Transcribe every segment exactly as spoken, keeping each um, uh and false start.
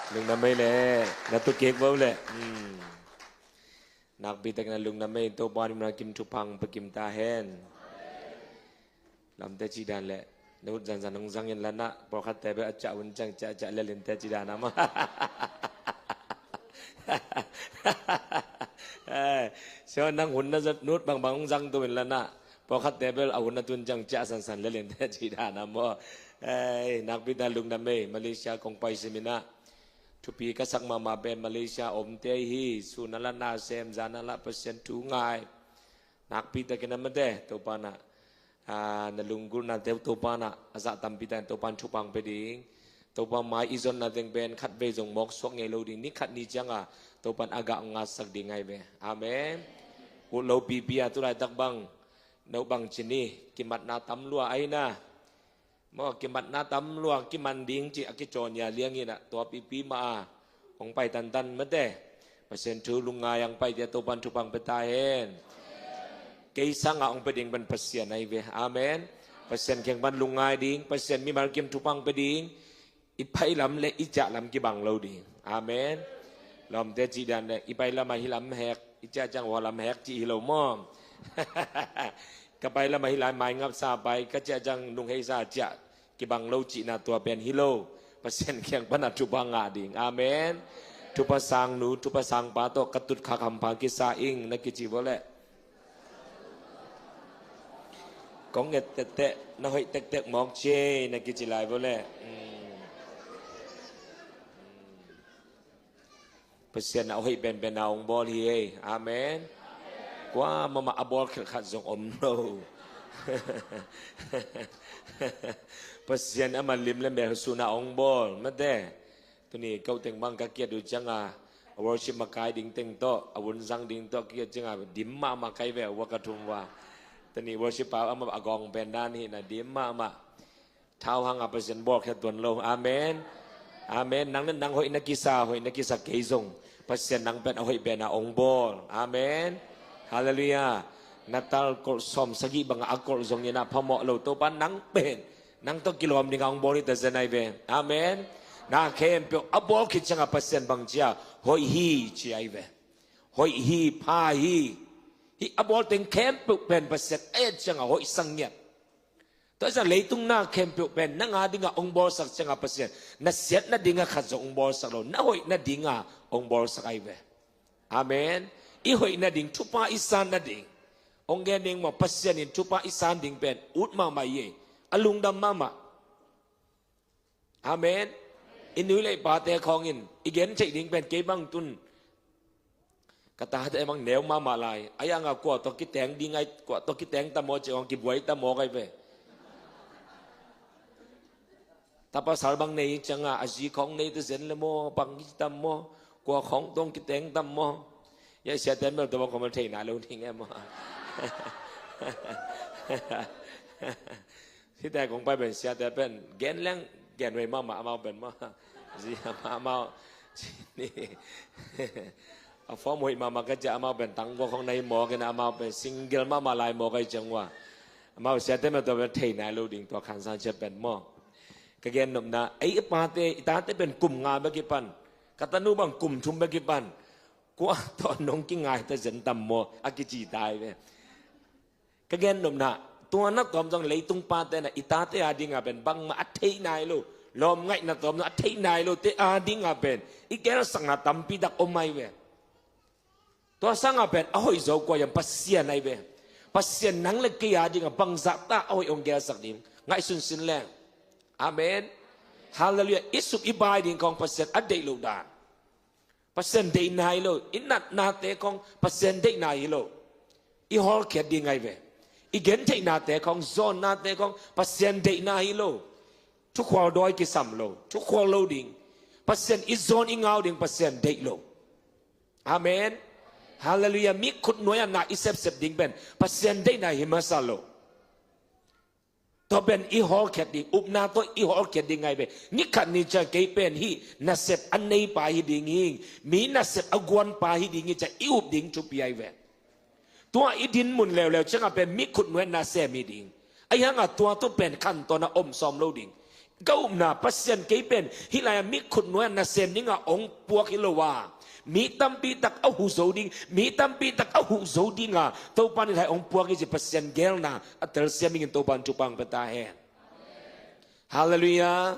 Lungdam ei le, na tu kik bo le. Hmm. Nakpi takin a lungdam ei, Topa in na kim thupha hong pia kim ta hen. Lamte cih dan le, na ut zanzan hong zang in la na, pawlkhatte bel a ciah hun ciang ciah ciah lel in te cih dan a maw. Eh, so nang hun na zat nut bangbang hong zang tu in la na, pawlkhatte bel a hun na tun ciang ciah sansan lel in te cih dan a maw. Eh, nakpi takin lungdam ei, Malaysia kong pai simin ah. Thupi ka sak mahmah pen Malaysia omte hi, sun a la na sem, zan a la Pasian thu ngai. Nakpi takin a mate, Topa in ah, ah, na lunggulhnate Topa in ah, a zah tampi takin Topa in thupha hong pia ding. Topa mai i zonna teng pen khatvei zong mawk suak ngei lo ding. Ni khat ni ciang a, Topa in a gah hong ngatsak ding ahi ve. Amen. Ut lo pipi a, tu laitak bang, no bang ci ni, kimatna tam lua ahi na. Maw, kimatna tam lua, kiman ding cih a kicawn ia liang in ah, tua pipi mah a hong pai tantan mate. Pasian thu lungngai hong pai te Topa in thupha hong pia ta hen. Kei sang a hong pia ding pen Pasian ahi ve. Amen. Pasian kiang pan lungngai ding, Pasian mimal kim thupha hong pia ding. I pai lam le i ciah lam kibang lo ding. Amen. Lawmte cih dan le, i pai lam a hih lam hek, i ciah ciang hua lam hek cih hi lo maw. Ka pai lam a hih lai mai ngapsa pai, ka ciah ciang nung heisa ciah kibang lo cihna tua pen hi lo. Pasian kiang pan a thupha ngah ding. Amen. Thupha sangnu, thupha sangpa tawh ka tutkhak hampha kisa ing, na kici bo le. Kong et tektek, na hoih tektek mawk ciei, na kici lai bo le. Hmm. Pasian a hoih penpen a hong bawl hi ei. Amen. Kua mahmah a bawl khelh khat zong om lo. Pasian amah lim le mel sun a hong bawl mate. Tuni ko teng bang ka kiat uh ciang a, a worship makai ding teng tawh, a vun zang ding tawh kiat ciang a, dim mahmah kai ve, ua ka thum ua. Tuni worship pa amah a gawng pen dan hi na, dim mahmah. Thau hang a Pasian bawl khe tuan lo. Amen. Amen. Nang le nang hoih na kisa, hoih na kisa kei zong, Pasian nang pen a hoih pen a hong bawl. Amen. Halleluiah. Na tal kolh sawm sagih bang a kolh zong in a phamawh lo, Topa nang pen nang tawh kilawm ding a hong bawl hi ta zen ahi ve. Amen. Na khempeuh a bawl khit ciang a Pasian bang ci a, hoih hi ci ahi ve. Hoih hi, pha hi. Hih a bawl teng khempeuh pen Pasian a et ciang a hoih sang ngiat. Tua ciang leitung na khempeuh pen nang a ding a hong bawlsak ciang a Pasian, na siat nading a khat zong hong bawlsak lo, na hoih nading a hong bawlsak ahi ve. Amen. I hoih nading, thupha i san nading, hong gen ding maw, Pasian in thupha i san ding pen ut mahmah hi ei. A lungdam mahmah. Amen. I nu le i pate khawng in i gen theih ding pen kei bang tun ka tate bang neu mahmah lai. A yang a kua tawh kiteng ding ai, kua tawh kiteng ta maw ci hong kibuai ta maw kai ve. Tapa sal bang nei ciang a, a zi khawng nei ta zen le maw, bang ki tam maw, kua khawng tawh kiteng tam maw. Ya siate mel tawh bang khawng mel thei nai lo ding e maw. Siate kong pai pen siate pen gen leng gen huai mahmah amau pen maw. Zi amau, amau. Ci ni. A form huai mahmah ka ci a, amau pen tang kua khawng nei maw, kei na amau pen single mahmah lai maw kai ciang ua. Amau siate mel tawh pen thei nai lo ding tua khan sang ciat pen maw. Ka gen nopna, ei i pate, i tate pen kum nga bek kipan, ka tanu bang kum thum bek kipan, kua tawh nong kingai ta zen tam maw a kici ta hi ve. Ka gen nopna, tua na tawm zong leitung pate na i tate a ding a pen bangmah a theih nai lo, lawm ngaihna tawm zong a theih nai lo te a ding a pen i gelsakna tampi tak om ahi ve. Tua sang a pen a hoih zo kua hiam? Pasian ahi ve. Pasian nang le kei a ding a bangzah ta a hoih hong gelsak ding? Ngaihsun sin leng. Amen. Halleluiah. I sup i bai ding khawng Pasian a deih loh dan. Pasian deihna hi lo. I natnate khawng Pasian deihna hi lo. I hawlkhiat ding ahi ve. I gentheihnate khawng, zawnnate khawng Pasian deihna hi lo. Thukhual dawi kisam lo, thukhual lo ding. Pasian i zawn i ngau ding Pasian deih lo. Amen. Halleluiah. Mi khutnuai a na i sepsep ding pen Pasian deihna hi masa lo. Tua pen i hawlkhiat ding, upna tawh i hawlkhiat ding ahi ve. Ni khat ni ciang kei pen hih nasep a neipa hi ding hi, mi nasep a guanpa hi ding hi ci a i up ding thupi ahi ve. Tua i din mun leuleu ciang a pen mi khutnuai na sem hi ding. Ahi hang a tua tawh pen khantawn a om sawm lo ding. Ka upna Pasian kei pen hih lai-ah mi khutnuai-ah nasem dingah hong puak hi lo a, mi tampi tak a huh zo ding, mi tampi tak a huh zo dingah Topa in hih lai hong puak hi ci Pasian geelna a telsiam dingin Topa in thupha hong pia ta hen. Halleluiah.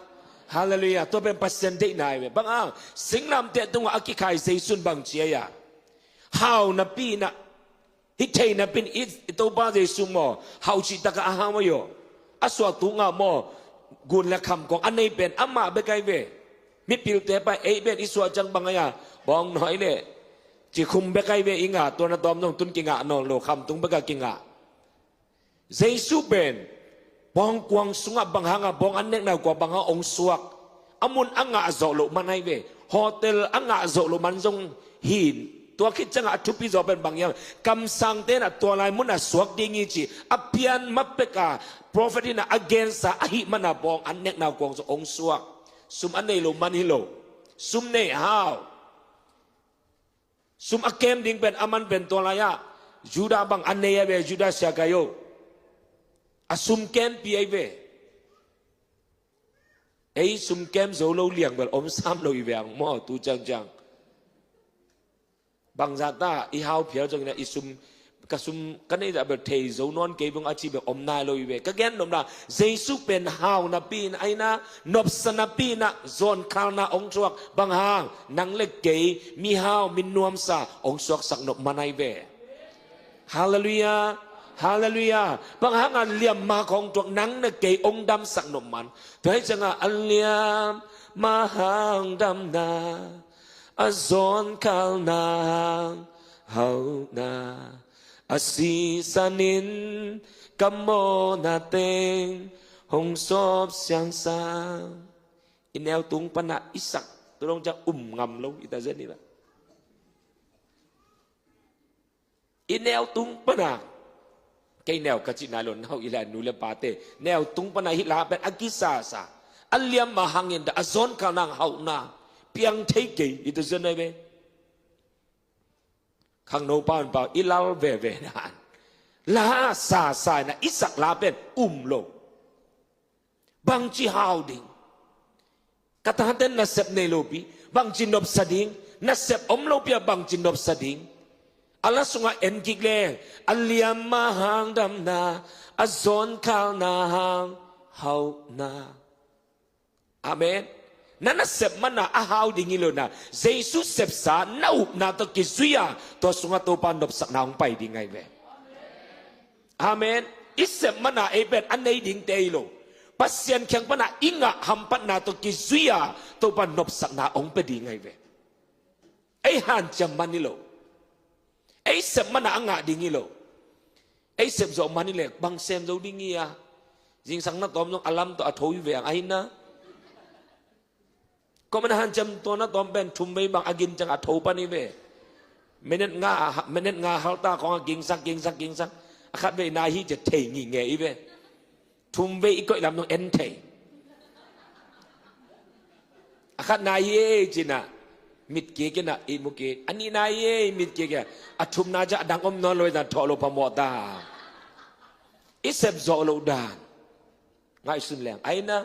Halleluiah. Tua pen Pasian deihna hi ve. Bang hang, singlamteh tungah a kikhai Jesu in bang ci hiam? Hau napi-in ah, hih thei napi-in i, i Topa Jesu maw, hau cihtakah a hau ahi aw. A suahtu ngah maw, gun le kham kong a nei pen amah bek ahi ve. Mipilte pai ei pen i suah ciang bang ahi a, bawngnawi le cikhum bek ahi ve i ngah, tua na tawm zong tun kingah nawn lo, khamtung bekah kingah. Jesu pen bawngkuang sungah bang hangah bawng an nekna kua bang hang hong suak? A mun a ngah zawh loh man ahi ve. Hotel a ngah zawh loh man zong hi in. Tua khit ciangah a thupi zaw pen bang hiam? Kamsangte in ah tua lai munah suak ding hi ci a pian ma pek a, prophet in ah a gensa ahih mana bawng an nekna kuang zong hong suak. Sum a nei loh man hi lo. Sum nei a hau. Sum a kem ding pen a man pen tua lai-ah Judah bang a nei a ve, Judah Iskariot. A sum kempi ahi ve. Ei sum kem zo lo liang bel om sam lo hi ve ang maw, tu ciangciang. Bangzah ta i hau phial zongin ah i sum, ka sum ka neih zah bel thei zo nawn kei vung a ci bel om nai lo hi ve. Ka gen nopna, Jesu pen hau napi-in ah, nopsa napi-in ah, zawnkhalna hong suak. Bang hang? Nang le kei mihau, mi nuamsa hong suaksak nop man ahi ve. Halleluiah. Halleluiah. Bang hangah liamma khawng tuak? Nang na kei hong damsak nop man. Tua hi ciangah a liamma hang damna, a zawnkhalna hang hauhna, a sisan in ka mawhna teng hong sawp siangsa. I neu tung panah i sak, tu dong ciang um ngam lo, i ta zen i la. I neu tung pana, kei neu ka cih nai lo, nau i la nu le pate, neu tung pana hih la pen a kisasa, a liamma hangin dah, a zawnkhalna hang hauhna, piang thei kei, i ta zen ai ve. Khangno pa un pau, i lal veve dan. La sasa in ah i sak la pen um lo. Bangci hau ding? Ka taten nasep nei lopi bangci nopsa ding? Nasep om lopi ah bangci nopsa ding? A la sungah en kik leng, a liamma hang damna, a zawnkhalna hang hauhna. Amen. Na nasep mana a hau ding hi lo na, Jesu sepsa na upna tawh kizui a, tua sungah Topa nopsakna hong pai ding ahi ve. Amen. I sep mana ei pen a nei dingte hi lo. Pasian kiang pana i ngah hampatna tawh kizui a, Topa nopsakna hong pia ding ahi ve. Ei hanciam man hi lo. Ei sep mana a ngah ding hi lo. Ei sep zawh man hi leh bang sem zo ding hi a? Zingsang na tawm zong a lam tawh a tho hi ve ang ahi na. Kua mana hanciam tua na tawm pen thum vei bang a gin ciang a tho pan hi ve. Minute nga, minute nga halta khawng a gingsak, gingsak, gingsak. A khat vei nai hi ci a thei ngingei hi ve. Thum vei i koih lam zong en thei. A khat nai hi ei ci-in ah mit kik in ah i mu kik. A nih nai hi ei mit kik in ah. A thumna ciang a dang om nawn lo in ah thawh lo phamawh ta. I sep zawh loh dan ngaihsun leng ahi na.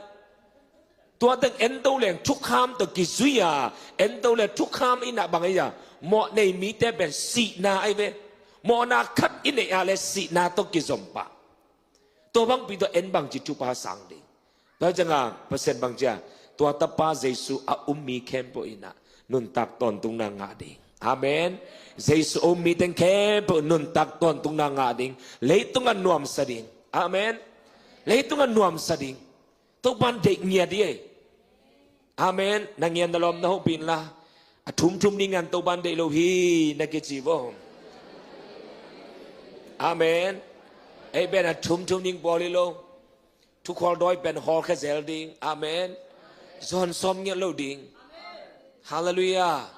Tua teng ento leng thukham tawh kizui a, ento leng thukham in ah bang ahi a, mawh nei mite pen sihna ahi ve. Mawhna khat i neih a leh sihna tawh kizom pah. Tua bangpi tawh en bangci thupha sang ding? Tua ciangah Pasian bangci a, tua tapa Jesu a um mi khempeuh in ah nuntak tawntungna ngah ding. Amen. Jesu a um mi teng khempeuh nuntak tawntungna ngah ding. Leitungah nuamsa ding. Amen. Leitungah nuamsa ding. Topan deih ngiat hi ei. Amen. Na ngiat na lawm na hopih inla, a thumthum ding an Topan deih lo hi na kici vo. Amen. Ei pen a thumthum ding pawl hi lo. Thukhual dawi pen hawlkhia zel ding. Amen. Zawn sawm ngiat lo ding. Halleluiah.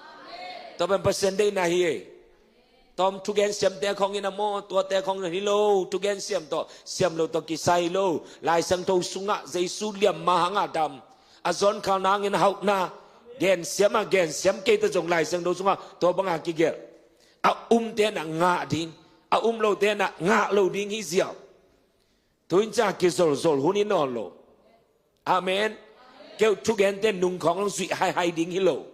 Tua pen Pasian deihna hi ei. Tawm thugen siamte khawng in a maw, tuate khawng in a hi lo, thugen siam tawh siam lo tawh kisai lo. Lai Siangtho sungah Jesu liamma hangah dam, a zawnkhalna hangin hauhna, gen siam a gen siam kei ta zong Lai Siangtho sungah tua bangah kigelh. A umte in ah ngah ding, a um lote in ah ngah lo ding hi ziau. Tu in ciang kizolzol hun hi nawn lo. Amen. Keu thugente nungkhawng long zuih haihai ding hi lo.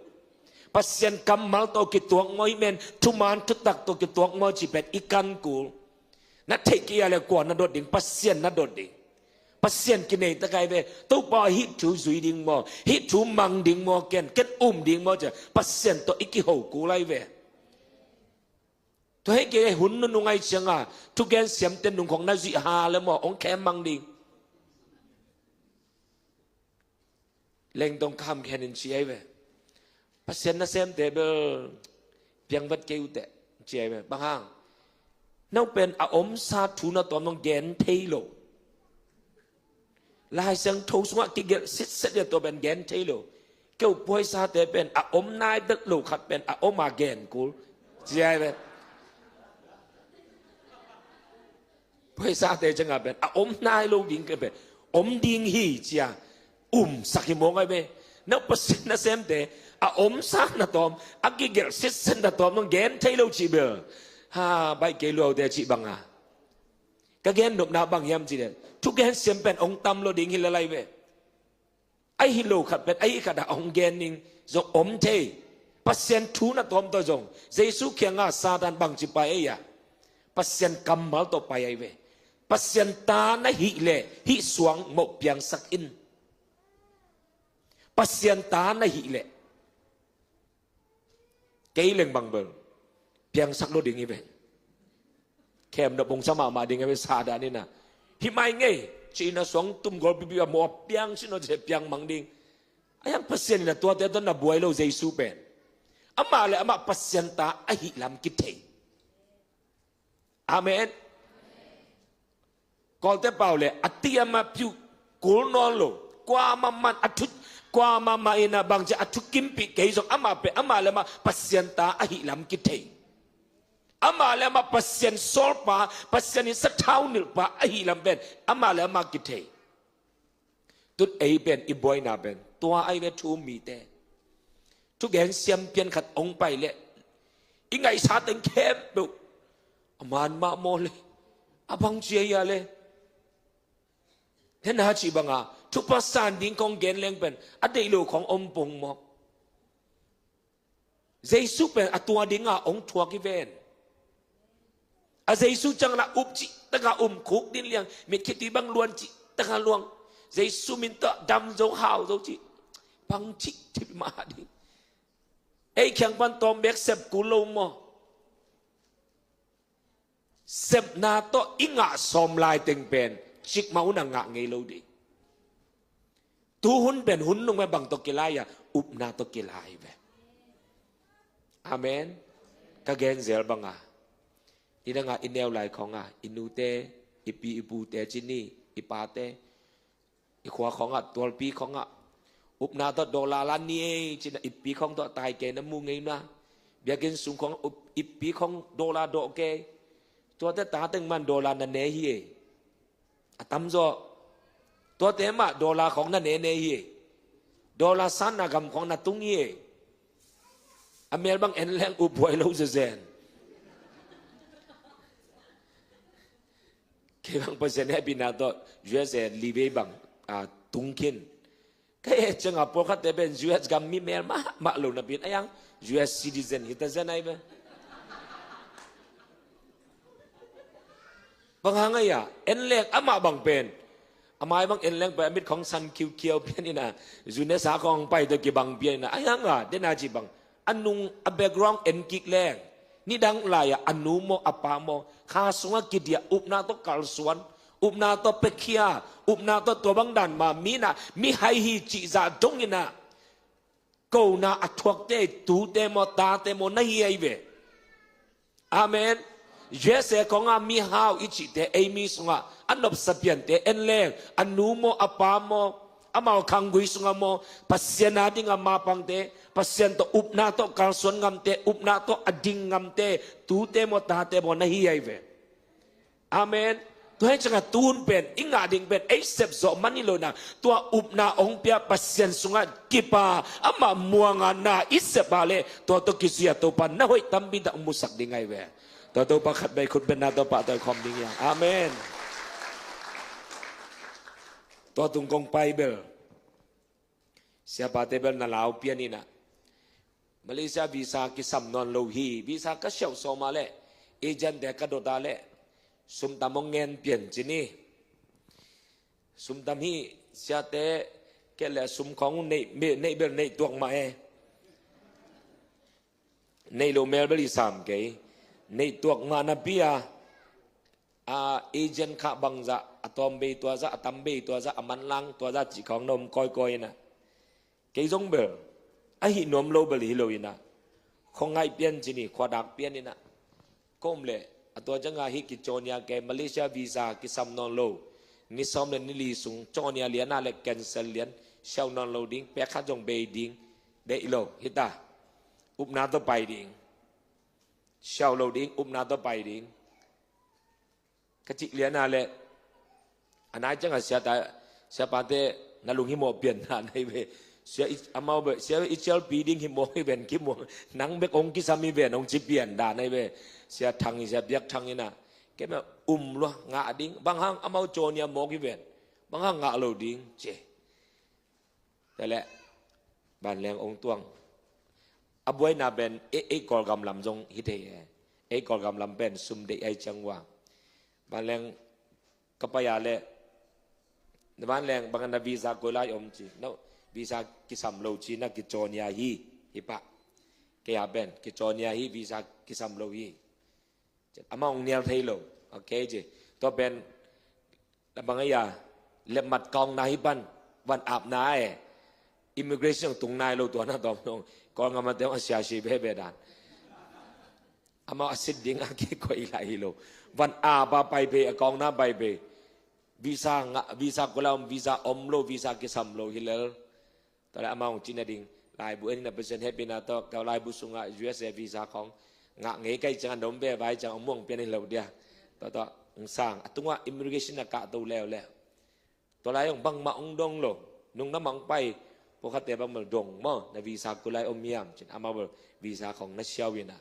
Pasian kammal tawh kituak maw hi men, thuman thutak tawh kituak maw cih pen i kan kul. Na theih kei a le kua na dot ding, Pasian na dot ding. Pasian kinei tak ai ve. Topa hih thu zui ding maw, hih thu mang ding maw, ken, ken um ding maw cia, Pasian tawh i kiho kul ai ve. Tua hei kei hun nunung ai cianga thugen siamte nungkhawng na zuih ha le maw, ong khem mang ding. Lengtong kham khen in ci ai ve. Pasian nasemte bel piangvat kei uh teh, ci ai ve. Bang hang? Nau pen a omsa thu na tawm nong gen thei lo. Lai Siangtho sungah kigelh sitset ia tua pen gen thei lo. Keu puaisate pen a om nai bek lo khat pen a om a gen kul, ci ai ve. Puaisate cianga pen a om nai lo ding kei pen om ding hi cia umsak hi mawk ai ve. Nau Pasian nasemte a omsa na tawm, a kigelh sitset na tawm nong gen thei lo cih bel ha baih kei luaute cih banga. Ka gen nopna bang hiam cih le, thugen siam pen ong tam lo ding hi le lai ve. Ahi lo khat pen ahi khat a ong gen ning zong om thei. Pasian thu na tawm tawh zong Jesu kianga Satan bangci pai ei a, Pasian kammal tawh pai ai ve. Pasian ta na hih le hih suang moh piangsak in. Pasian ta na hih le kei leng bang bel piangsak lo ding hi ve. Khem na pongsa mahmah ding hi ve, Satan ina. Hih mai ngei ci ina suang tum gol pipi a maw piang sino ce piang mang ding. A yang Pasian ina tuate tawh na buai lo Jesu pen. Amah le amah Pasian ta ahi lam kithei. Amen. Kawlte pau le a tiam a piu kul nawn lo. Kuamah man a thu, kuamah mah ina bangci a thu kimpih kei zong amah pe amah le amah Pasian ta ahi lam kithei. Amah le amah Pasian sawlpa, Pasian in sathau nilhpa ahi lam pen amah le amah kithei. Tut ei pen i buaina pen tua ai ve thu um mite. Thugen siam pian khat ong pai le i ngaihsa teng khempeuh a man mah maw le, a bang cia ia le. Hena cih banga thupha san ding kong gen leng pen a deih lo khong om pong maw? Jesu pen a tua dinga ong thuak hi ven. A Jesu ciang la up cih taka um khuk din liang, mitkhitui bang luan cih taka luang. Jesu min tawh dam zo hau zo cih bang cih thip mah ding. Ei khiang pan tawm bek sep kul lo maw? Sepna tawh i ngah sawm lai teng pen cikmah un a ngah ngei lo ding. Tuhun pen hun nung ve, bang tawh kilai a, upna tawh kilai ve. Amen. Ka gen zel banga, nidanga i neu lai khawnga i nute, i pi i pute cini, i pate, i khua khawngah, tualpi khawngah upna tawh dollar la ni ei cina, i pi khawng tawh tai kei na mu ngei na. Biakinn sung khawng i pi khawng dollar dawh kei. Tuate ta teng man dollar na ne hi ei. A tamzaw tuate mah dollar khawng na ne ne hi ei. Dollar sanna gam khawng na tung hi ei. A mel bang en leng up buai lo zezen. Kei bang Pasian hehpihna tawh U S A li vei bang a tung khin. Ka et cianga pawlkhatte pen U S gam mi mel mahmah lo napi in a yang U S citizen hi ta zen ai ve. Bang hang ai a en leng amah bang pen, a mai bang en leng pen a mit khawng san khiukhiau pian ina, zune sa khawng pai tawh kibang pian ina, a yang a dena ci bang a nung a background en kik leng, nidang lai-ah a nu maw a pa maw kha sungah kidiah upna tawh kalsuan, upna tawh piakhia, upna tawh tua bang dan ma mi na mi hai hi cihzah dong ina, kona a thuakte tute maw tate maw na hi ai ve. Amen. U S A khawnga mihau i cihte ei mi sungah a nopsa piante en leng, a nu maw a pa maw, amau khanggui sungah maw Pasian a dinga mapangte, Pasian tawh upna tawh kalsuan ngamte, upna tawh a ding ngamte tute maw tate maw na hi ai ve. Amen. Tua hi ciangah tuhun pen i ngah ding pen ei sep zawh man hi lo na, tua upna hong pia Pasian sungah kipa, amah muanga na i sep a le tua tawh kizui a Topa na hoih tampi tak musak ding ai ve. Tua Topa khat bek khut beng na, Topa tawh i khawm ding hi hang. Amen. Tua tung kong pai bel Siapate bel na lau pian inah, Malaysia visa kisam nawn lo hi. Visa ka siauh sawm ah leh, agent te ka dot ah leh, sum tam hong ngen pian ci ni. Sum tam hi. Siate kei leh sum khawng uh neih, neih bel neih tuak mah e. Neih lo mel bel i sam kei. Neih tuak mah napi a, a agent kha bangzah, a tawm bei tua zah, a tam bei tua zah, a manlang tua zah cih khawng na om kawikawi inah, kei zong bel ahi nuam lo bel hi lo inah, khuangaih pian ci ni, khuadak pian inah, ka um leh, a tua ciangah hih kicaw nia kei, Malaysia visa kisam nawn lo. Ni sawm le ni li sung caw nia lian ah leh cancel lian, siauh nawn lo ding, pek khat zong bei ding, deih lo hi ta. Upna tawh pai ding. Siauh lo ding, upna tawh pai ding. Ka cih lian ah leh, a nai ciangah siate, siapate na lunghimawh pian dan ahi ve. Sia i, amau bel, sia i cialpi ding himawh hi ven, kimuang, nang bek hong kisam hi ven, hong ci pian dan ahi ve. Sia Thang hi, Sia Biak Thang inah, kei mah um lua, ngah ding, bang hang amau caw nia mawk hi ven, bang hang ngah lo ding ci. Tua leh vanleng hong tuang. A buaina pen ei, ei Kawlgam lam zong hi thei e. Ei Kawlgam lam pen sum deih ahi ciang uh a, vanleng ka pai ah leh, na vanleng bang na visa koi lai om ci, na visa kisam lo ci, na kicaw nia hi, hi pah. Kei a pen kicaw nia hi, visa kisam lo hi. Amah hong nial thei lo. Ok ci. Tua pen a bang a, lepmat kawngna hi pan, van apna e. Immigration tung nai lo tua na tawm nong. Kawlgam a te hong a siasi veve dan. Amah a sit ding a kikoih lai hi lo. Van ap a pai pei, a kawngna pai pei. Visa ngah, visa koi lai om, visa om lo, visa kisam lo hi lel. Tua leh amah hong cih nading, laibu en inah, Pasian hehpihna tawh ka laibu sungah U S A visa khawng ngah ngei ka hih ciangah, na om ve vai ciangah hong muang pian hi lo dia. Tua, tua hong sang, a tungah immigration a kahto leuleu. Tua lai hong bangmah hong dong lo. Nung na mah hong pai pawlkhatte bangmah dong maw, na visa koi lai om hiam ci-in, amah bel visa khawng na siau inah,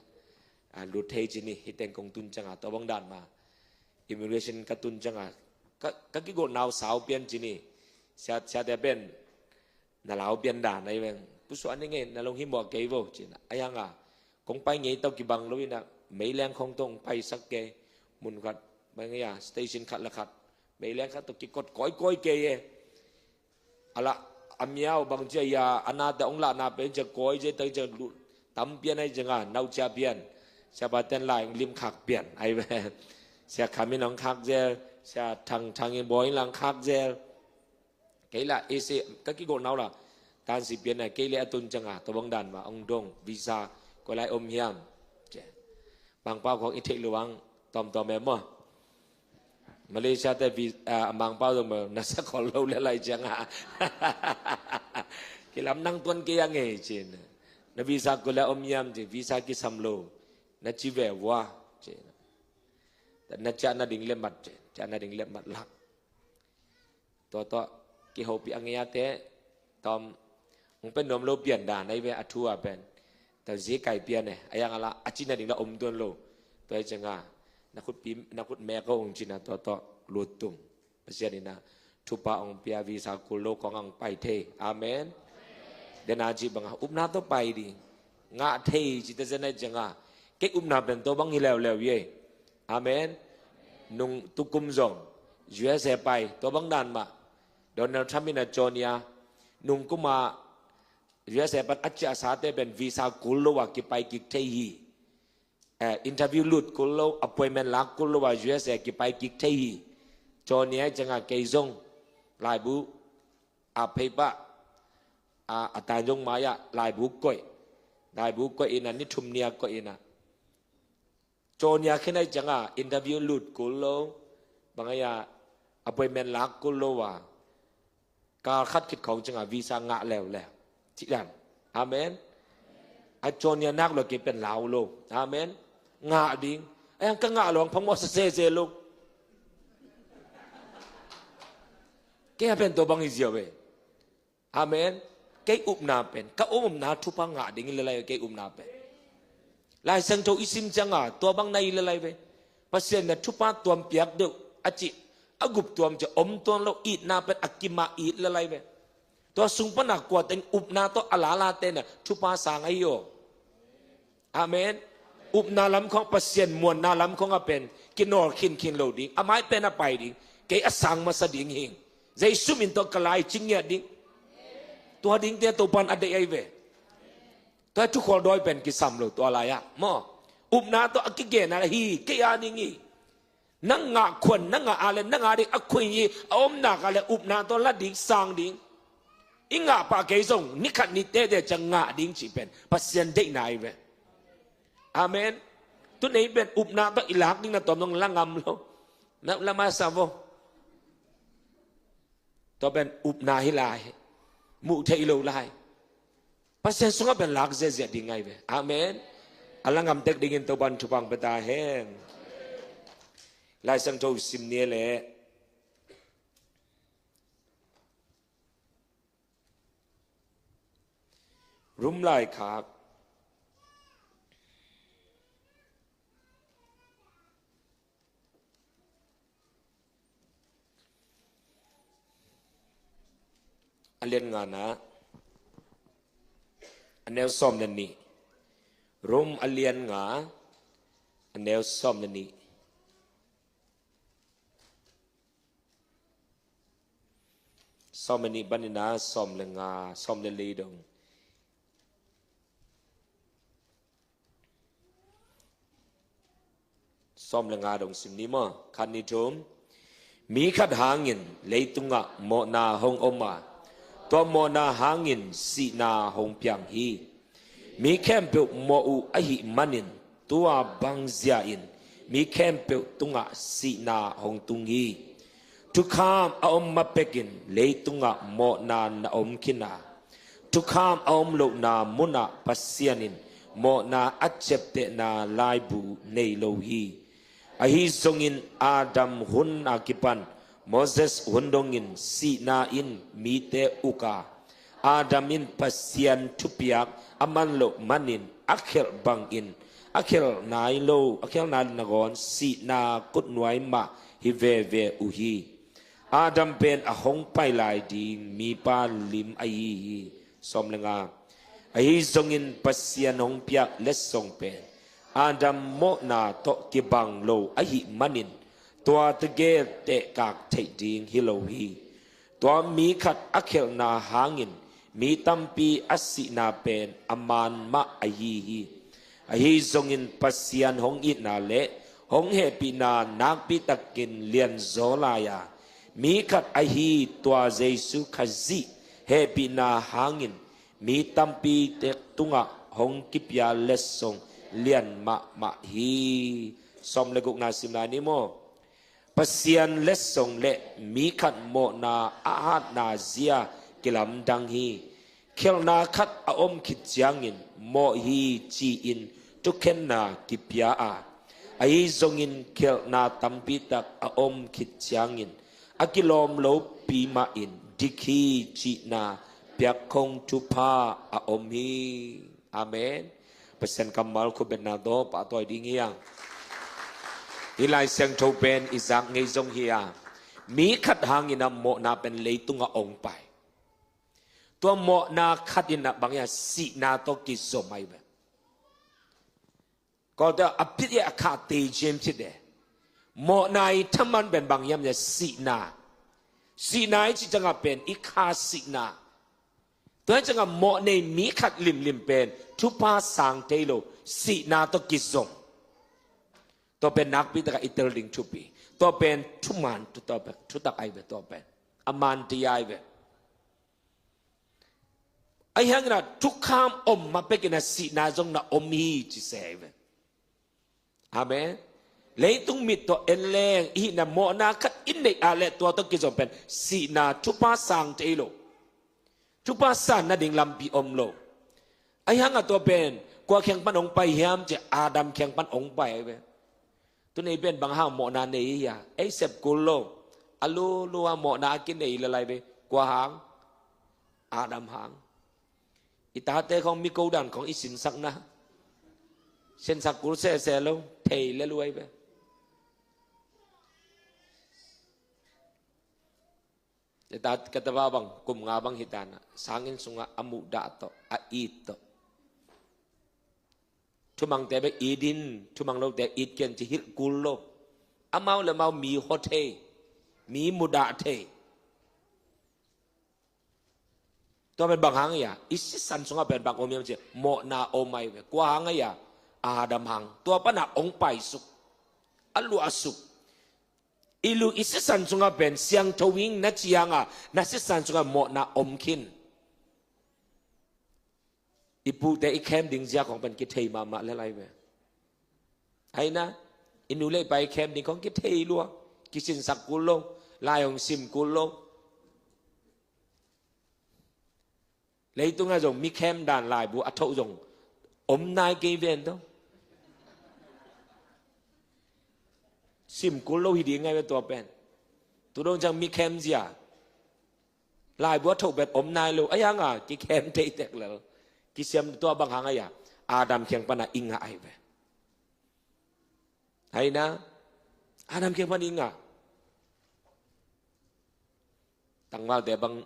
a, lut thei ci ni. Hih teng kong tun ciangah, tua bang dan mah immigration ka tun ciangah, ka, ka kigolh nau sau pian ci ni. Sia, siate pen na lau pian dan ahi veng. Pusuah ni ngei, na lunghimawh kei vo ci-in. Ahi hang a, kong pai ngei tawh kibang lo inah, meileng khawng tawh hong paisak kei. Mun khat, bang ngai a, station khat le khat, meileng khat tawh kikot kawikawi kei e. A lah, a miau bang cia ia, a nate hong lahna pen cia kawi cia, tang cia lut tam pian ahi ciangah, nau cia pian. Siapa ten lai hong lim khak pian ahi ve. Sia Kham in hong khak zel, Sia Thang, Thang in bawi in lang khak zel. Kei lah, ese, ka kigolh nau lah, tansi pian a, kei le a tun ciangah, tua bang dan mah hong dong, visa koi lai om hiam ci. Mangpau khawng i theih luang, tawmtawm em maw? Malaysia te vi-, a, Mangpau zong maw, na sa khol lo le lai ciangah, kilam nang tuan kei a ngei ci-in. Na visa koi lai om hiam ci, visa kisam lo. Na ci ve vua ci. Na ciah nading lepmat ci, ciah nading lepmat lak. Tua, tua, kihopih a ngei a te, tawm, hong pen nuam lo pian dan ahi ve, a thu a pen. Tua zi kai pian e, ahi hang a lah, a cih nading lah om tuan lo. Tua ahi ciangah, na khutpi, na khut mek o hong ci-in a, tua, tua, lut tung. Pasian inah thupha hong pia, visa kul lo khawng hong pai thei. Amen. Den a cih bangah, upna tawh pai ding. Ngah thei ci ta zen ahi ciangah, kei upna pen tua bang hi leuleu hi ei. Amen. Nung tukum zong U S A pai, tua bang dan mah. Donald Trump in a caw nia, nung kum a U S A pan a ciahsate pen visa kul lo a kipai kik thei hi. Eh, interview lut kul lo, appointment lak kul lo a U S A kipai kik thei hi. Caw nia ahi ciangah kei zong laibu a phei pah, a, a tan zong mai-ah laibu koih. Laibu koih inah, ni thum ni a koih inah. Caw nia khin ahi ciangah, interview lut kul lo, bang ahi a, appointment lak kul lo a, kal khat khit khawng ciangah visa ngah leuleu. Cih dan. Amen. A caw nia nak lo kei pen lau lo. Amen. Ngah ding. Ahi hang ka ngah lo hang phang mawh sa sese lo. Kei a pen tua bang hi ziau ve. Amen. Kei upna pen, ka um upna thupha ngah ding hi le lai ve, kei upna pen. Lai Siangtho i sim ciangah tua bang na hi le lai ve. Pasian na thupha tuam piak deuh a cih, a gup tuam ciah om tuan lo, itna pen a kimah it le lai ve. Tua sung pana kua teng upna tawh a lala tena thupha sang ahi aw. Amen. Upna lam khong, Pasian muanna lam khong a pen kinawl khinkhin lo ding, a mai pen a pai ding, kei a sang masa ding hing. Jesu min tawh ka lai cingiat ding. Tua dingte Topan a deih ahi ve. Tua thukhual dawi pen kisam lo tua lai-ah maw. Upna tawh a kigen a hi, kei a ding hi. Na ngah khuan, na ngah a le, na ngah ding a khuih hi, a omnak a le upna tawh la ding, sang ding. I ngah pah kei zong, nikhat ni tete ciang ngah ding cih pen Pasian deihna ahi ve. Amen. Tu nei pen upna tawh i lak ding na tawm dong la ngam lo. Na la masa vo. Tua pen upna hi lai. Muh theih lo lai. Pasian sungah pen lak ziahziah ding ahi ve. Amen. A la ngam tek dingin Topan thupha pia ta hen. Lai Siangtho sim ni leh. Rom laikhak a lian ngana, a neu sawm le nih. Rom a lian nga, a neu sawm le nih. Sawm le nih banina, sawm le nga, sawm le li dong. Sawm le nga dong sim ni maw. Khat, nih, thum. Mi khat hangin leitungah mawhna hong om a, tua mawhna hangin sihna hong piang hi. Mi khempeuh mawh uh ahih manin tua bangzia in mi khempeuh tungah sihna hong tung hi. Thukham a om ma pekin leitungah mawhna na om khin a, thukham a om lohna munah Pasian in mawhna a ciaptehna laibu nei lo hi. Ahi zongin Adam hun a kipan Moses hun dongin sihna in mite uk a, Adam in Pasian thupiak a man loh manin a khelh bangin a khelh nai lo, a khelh nai nangawn sihna kutnuai mah hi veve uh hi. Adam pen a hong pai lai ding mipa lim ahi hi. Sawm le nga. Ahi zongin Pasian hong piak letsong pen Adam mawhna tawh kibang lo ahih manin tua tegel tehkak theih ding hi lo hi. Tua mi khat a khelhna hangin mi tampi a sihna pen a man mah ahi hi. Ahi zongin Pasian hong itna le hong hehpihna nakpi takin lianzaw lai a, mi khat ahi tua Jesu Khazih hehpihna hangin mi tampite tungah hong kipia letsong lian mahmah hi. Sawm le gukna sim lai ni maw. Pasian letsong le mi khat mawhna a hatna zia kilamdang hi. Khelhna khat a om khit ciangin mawh hi ci-in thukhenna kipia a, ahi zongin khelhna tampitak a om khit ciangin a kilawm lopi mahin dik hi cihna piak khong thupha a om hi. Amen. Pasian kammal khutbetna tawh pahtawi ding hi hang. Hih Lai Siangtho pen i zak ngei zong hi a, mi khat hangin a mawhna pen leitungah ong pai. Tua mawhna khat in a bang hi a, sihna tawh kizom ahi ve. Kawlta a pit i a kha te ciem cit e. Mawhna i thaman pen bang hiam le sihna. Sihna i cih ciangah pen i kha sihna. Tua hi ciangah mawh nei mi khat limlim pen thupha sang thei lo, sihna tawh kizom. Tua pen nakpi takah i tel ding thupi. Tua pen thuman, tua pen thutak ahi ve tua pen. A man ti ahi ve. Ahi hangin a thukham om ma pekin a sihna zong na om hi ci se ahi ve. Amen. Leitung mit tawh en leng i hihna mawhna khat i neih a le tua tawh kizom pen sihna thupha sang thei lo. Thupha san nading lampi om lo. Ahi hangah tua pen kua kiang pan hong pai hiam ci a, Adam kiang pan hong pai ahi ve. Tu nei pen bang hang mawhna nei hi a, ei sep kul lo. A lulu a mawhna a kinei le lai ve. Kua hang? Adam hang. I tate khong mi ko dan khong i sinsakna, sinsak kul sese lo, thei le luai ve. Ka tapa bang kum nga bang hi ta na, sanginn sungah a muhdah tawh, a it tawh. Thumangte bek it in, thumang lote it ken ci, hilh kul lo. Amau le amau mi hua thei, mi muhdah thei. Tua pen bang hang a, i sisan sungah pen bang om hiam cih leh mawhna om ahi ve. Kua hang a? Adam hang. Tua pan a hong paisuk, a luahsuk. I lu i sisan sungah pen siangtho ing na ci hang a, na sisan sungah mawhna om khin. I pute i khem ding zia khong pen kithei mahmah lel ahi ve. Ahi na, i nu le i pa i khem ding khong kithei lua, kisinsak kul lo, lai hong sim kul lo. Leitungah zong mi khem dan laibu a thoh zong om nai kei ven tawh. Sim kul lo hi ding ngai ve tua pen. Tu dong ciang mi khem zia, laibu a thoh pen om nai lo. Ahi hang a kikhem thei tek lel. Kisiam tua bang hang a, Adam kiang pan a i ngah ahi ve. Ahi na, Adam kiang pan i ngah. Tangvalte bang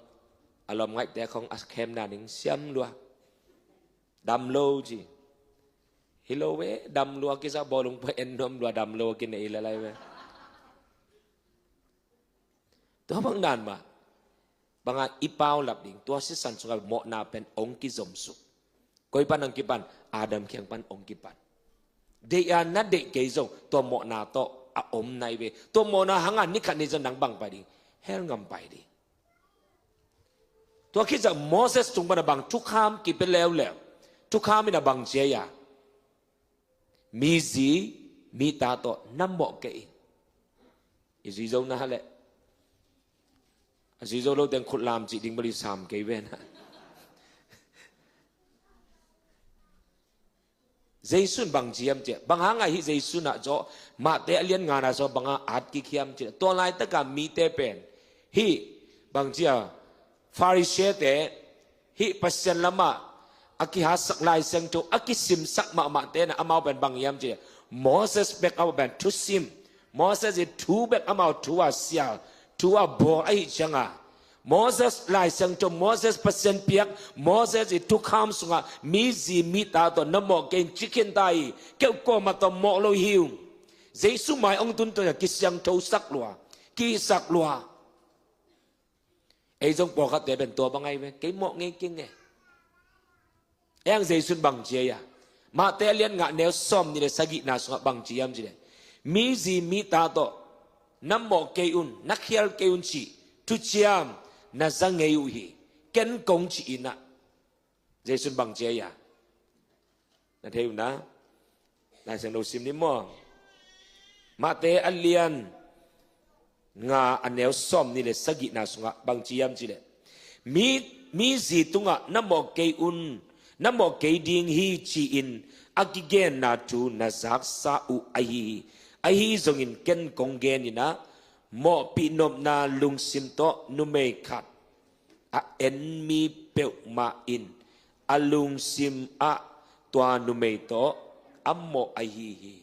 a lawm ngaihte khong a khem na ning siam lua. Dam lo ci. Hi lo ve, dam lua kisa, bawlung pua en nuam lua, dam lo kinei lel ahi ve. Tua bang dan mah. Bang a i paulap ding, tua sisan sungah mawhna pen hong kizomsuk. Koi pan hong kipan? Adam kiang pan hong kipan. Deih a na deih kei zong tua mawhna tawh a om nai ve. Tua mawhna hang a ni khat ni zong nang bang pai ding? Hell gam pai ding. Tua khit ciang Moses tung pan a bang thukham kipia leuleu? Thukham in a bang ci a? Mi zi mi ta tawh na mawh kei in. I zui zo na le, a zui zo lo teng khut lam cih ding bali sam kei ve na. Zeisu in bang ci hiam cih leh, bang hang a hih Zeisu in a zawh, Mate a lian nga na sungah bang hang a at kik hiam cih leh, tua laitak a mite pen hih bang ci a, Pharisee-te, hih Pasian lamah a kihatsak Lai Siangtho a kisimsak mahmahte in a, amau pen bang hiam cih leh, Moses bek amau pen thusim, Moses i thu bek amau thu a sial, thu a bawl ahih ciang a, Moses Lai Siangtho, Moses Pasian piak, Moses i thukham sungah mi zi mi ta tawh na mawh kei in ci khin ta hi. Kei kuamah tawh mawh lo hi ung. Zeisu mai hong tun tawh kisiangthosak lua, kisak lua. Ei zong pawlkhatte pen tua bang ahi ve, kei mawh ngei kei nge. Ei ang Zeisu in bang ci a? Mate a lian nga neu sawmnih le sagihna sungah bang ci hiam cih leh, mi zi mi ta tawh na mawh kei un, na khial kei un cih thuciam na za ngei uh hi, ken kong ci in a. Zeisu in bang ci a? Na thei uh na? Lai Siangtho sim ni maw. Mate a lian nga a neu sawmnih le sagihna sungah bang ci hiam cih leh, mi, mi zi tungah na mawh kei un, na mawh kei ding hi ci-in a kigenna thu na zaksa uh ahi hi. Ahi zongin ken kong gen in a, mawhpih nopna lungsim tawh numei khat a en mi peuhmah in a lungsim ah tua numei tawh a mawh ahi hi.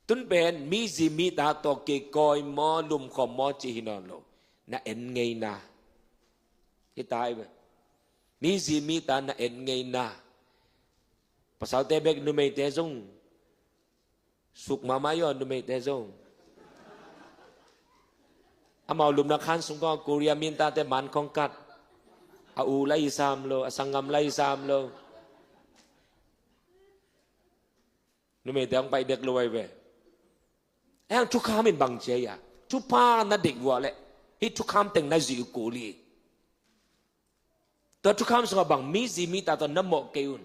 Tun pen mi zi mi ta tawh kikawi maw, lumkhawm maw cih hi nawn lo, na en ngeina hi ta hi ve. Mi zi mi ta na en ngeina. Pasalte bek, numeite zong suk mahmah hi aw, numeite zong. Amau lumna khan sung kong a Korea mintate man kong kat. A u la hi sam lo, a sanggam la hi sam lo. Numeite hong pai dek lo ahi ve. Ei ang thukham in bang ci a? Thupha na deih uh leh hih thukham teng na zuih uh kul hi. Tua thukham sungah bang, mi zi mi ta tawh na mawh kei un.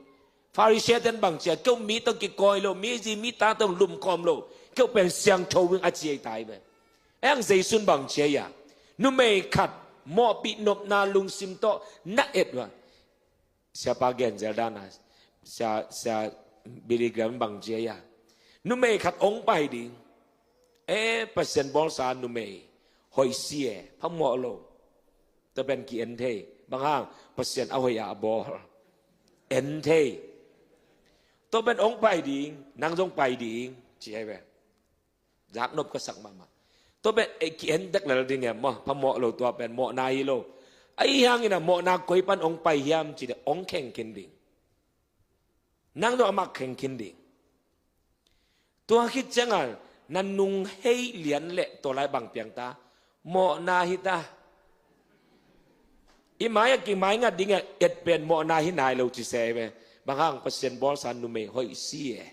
Pharisee-te in bang ci a? Kei uh mi tawh kikawi lo, mi zi mi ta tawh lumkhawm lo, kei uh pen siangtho ing a ci ahi ta hi ve. Ei ang Zeisu in bang ci a? Numei khat mawhpih nopna lungsim tawh na et uh a. Siapa genzel dan a, Sia, Sia Billy Graham in bang ci a? Numei khat hong pai ding. Eh, Pasian bawlsa numei hoih si e, phamawh lo. Tua pen ki-en thei. Bang hang? Pasian a hoih a a bawl. En thei. Tua pen hong pai ding, nang zong pai ding ci ahi ve. Zaknop ka sak mahmah. Tua pen, eh, ki-en tek lel ding e maw, phamawh lo, tua pen mawhna hi lo. Ahi hangin a mawhna koi pan hong pai hiam cih leh hong khen khin ding. Nang tawh amah khen khin ding. Tua khit ciangin na nung hei lian leh tua lai bang piang ta? Mawhna hi ta. I mai-ah kimai ngat ding a et pen mawhna hi nai lo ci se ve. Bang hang? Pasian bawlsa numei hoih si e.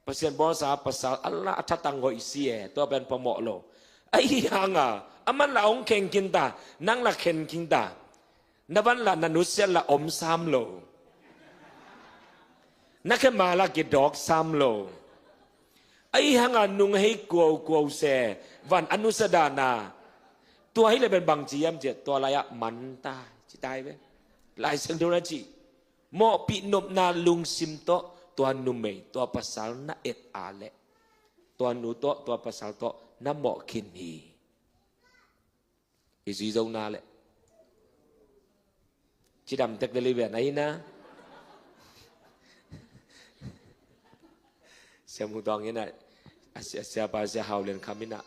Pasian bawlsa pasal a la a thatang hoih si e. Tua pen phamawh lo. Ahi hangin a man la hong khen khin ta, nang la khen khin ta. Na van la, na nusiat la om sam lo. Na khe ma la kidawk sam lo. Ahi hangin nung hei kuaukuau se, van a nusia dan a. Tua hi leh pen bang ci hiam cih leh, tua lai-ah man ta, ci ta hi ve. Lai Siangtho na cih, mawhpih nopna lungsim tawh tua numei, tua pasal na et a leh, tua nu tawh, tua pasal tawh na mawh khin hi. I zui zo na leh, cidam tek lel hi ve, na hi na. Sia Mu Tuang in a, a sia, a siapa Sia Hau Lian Kham in a,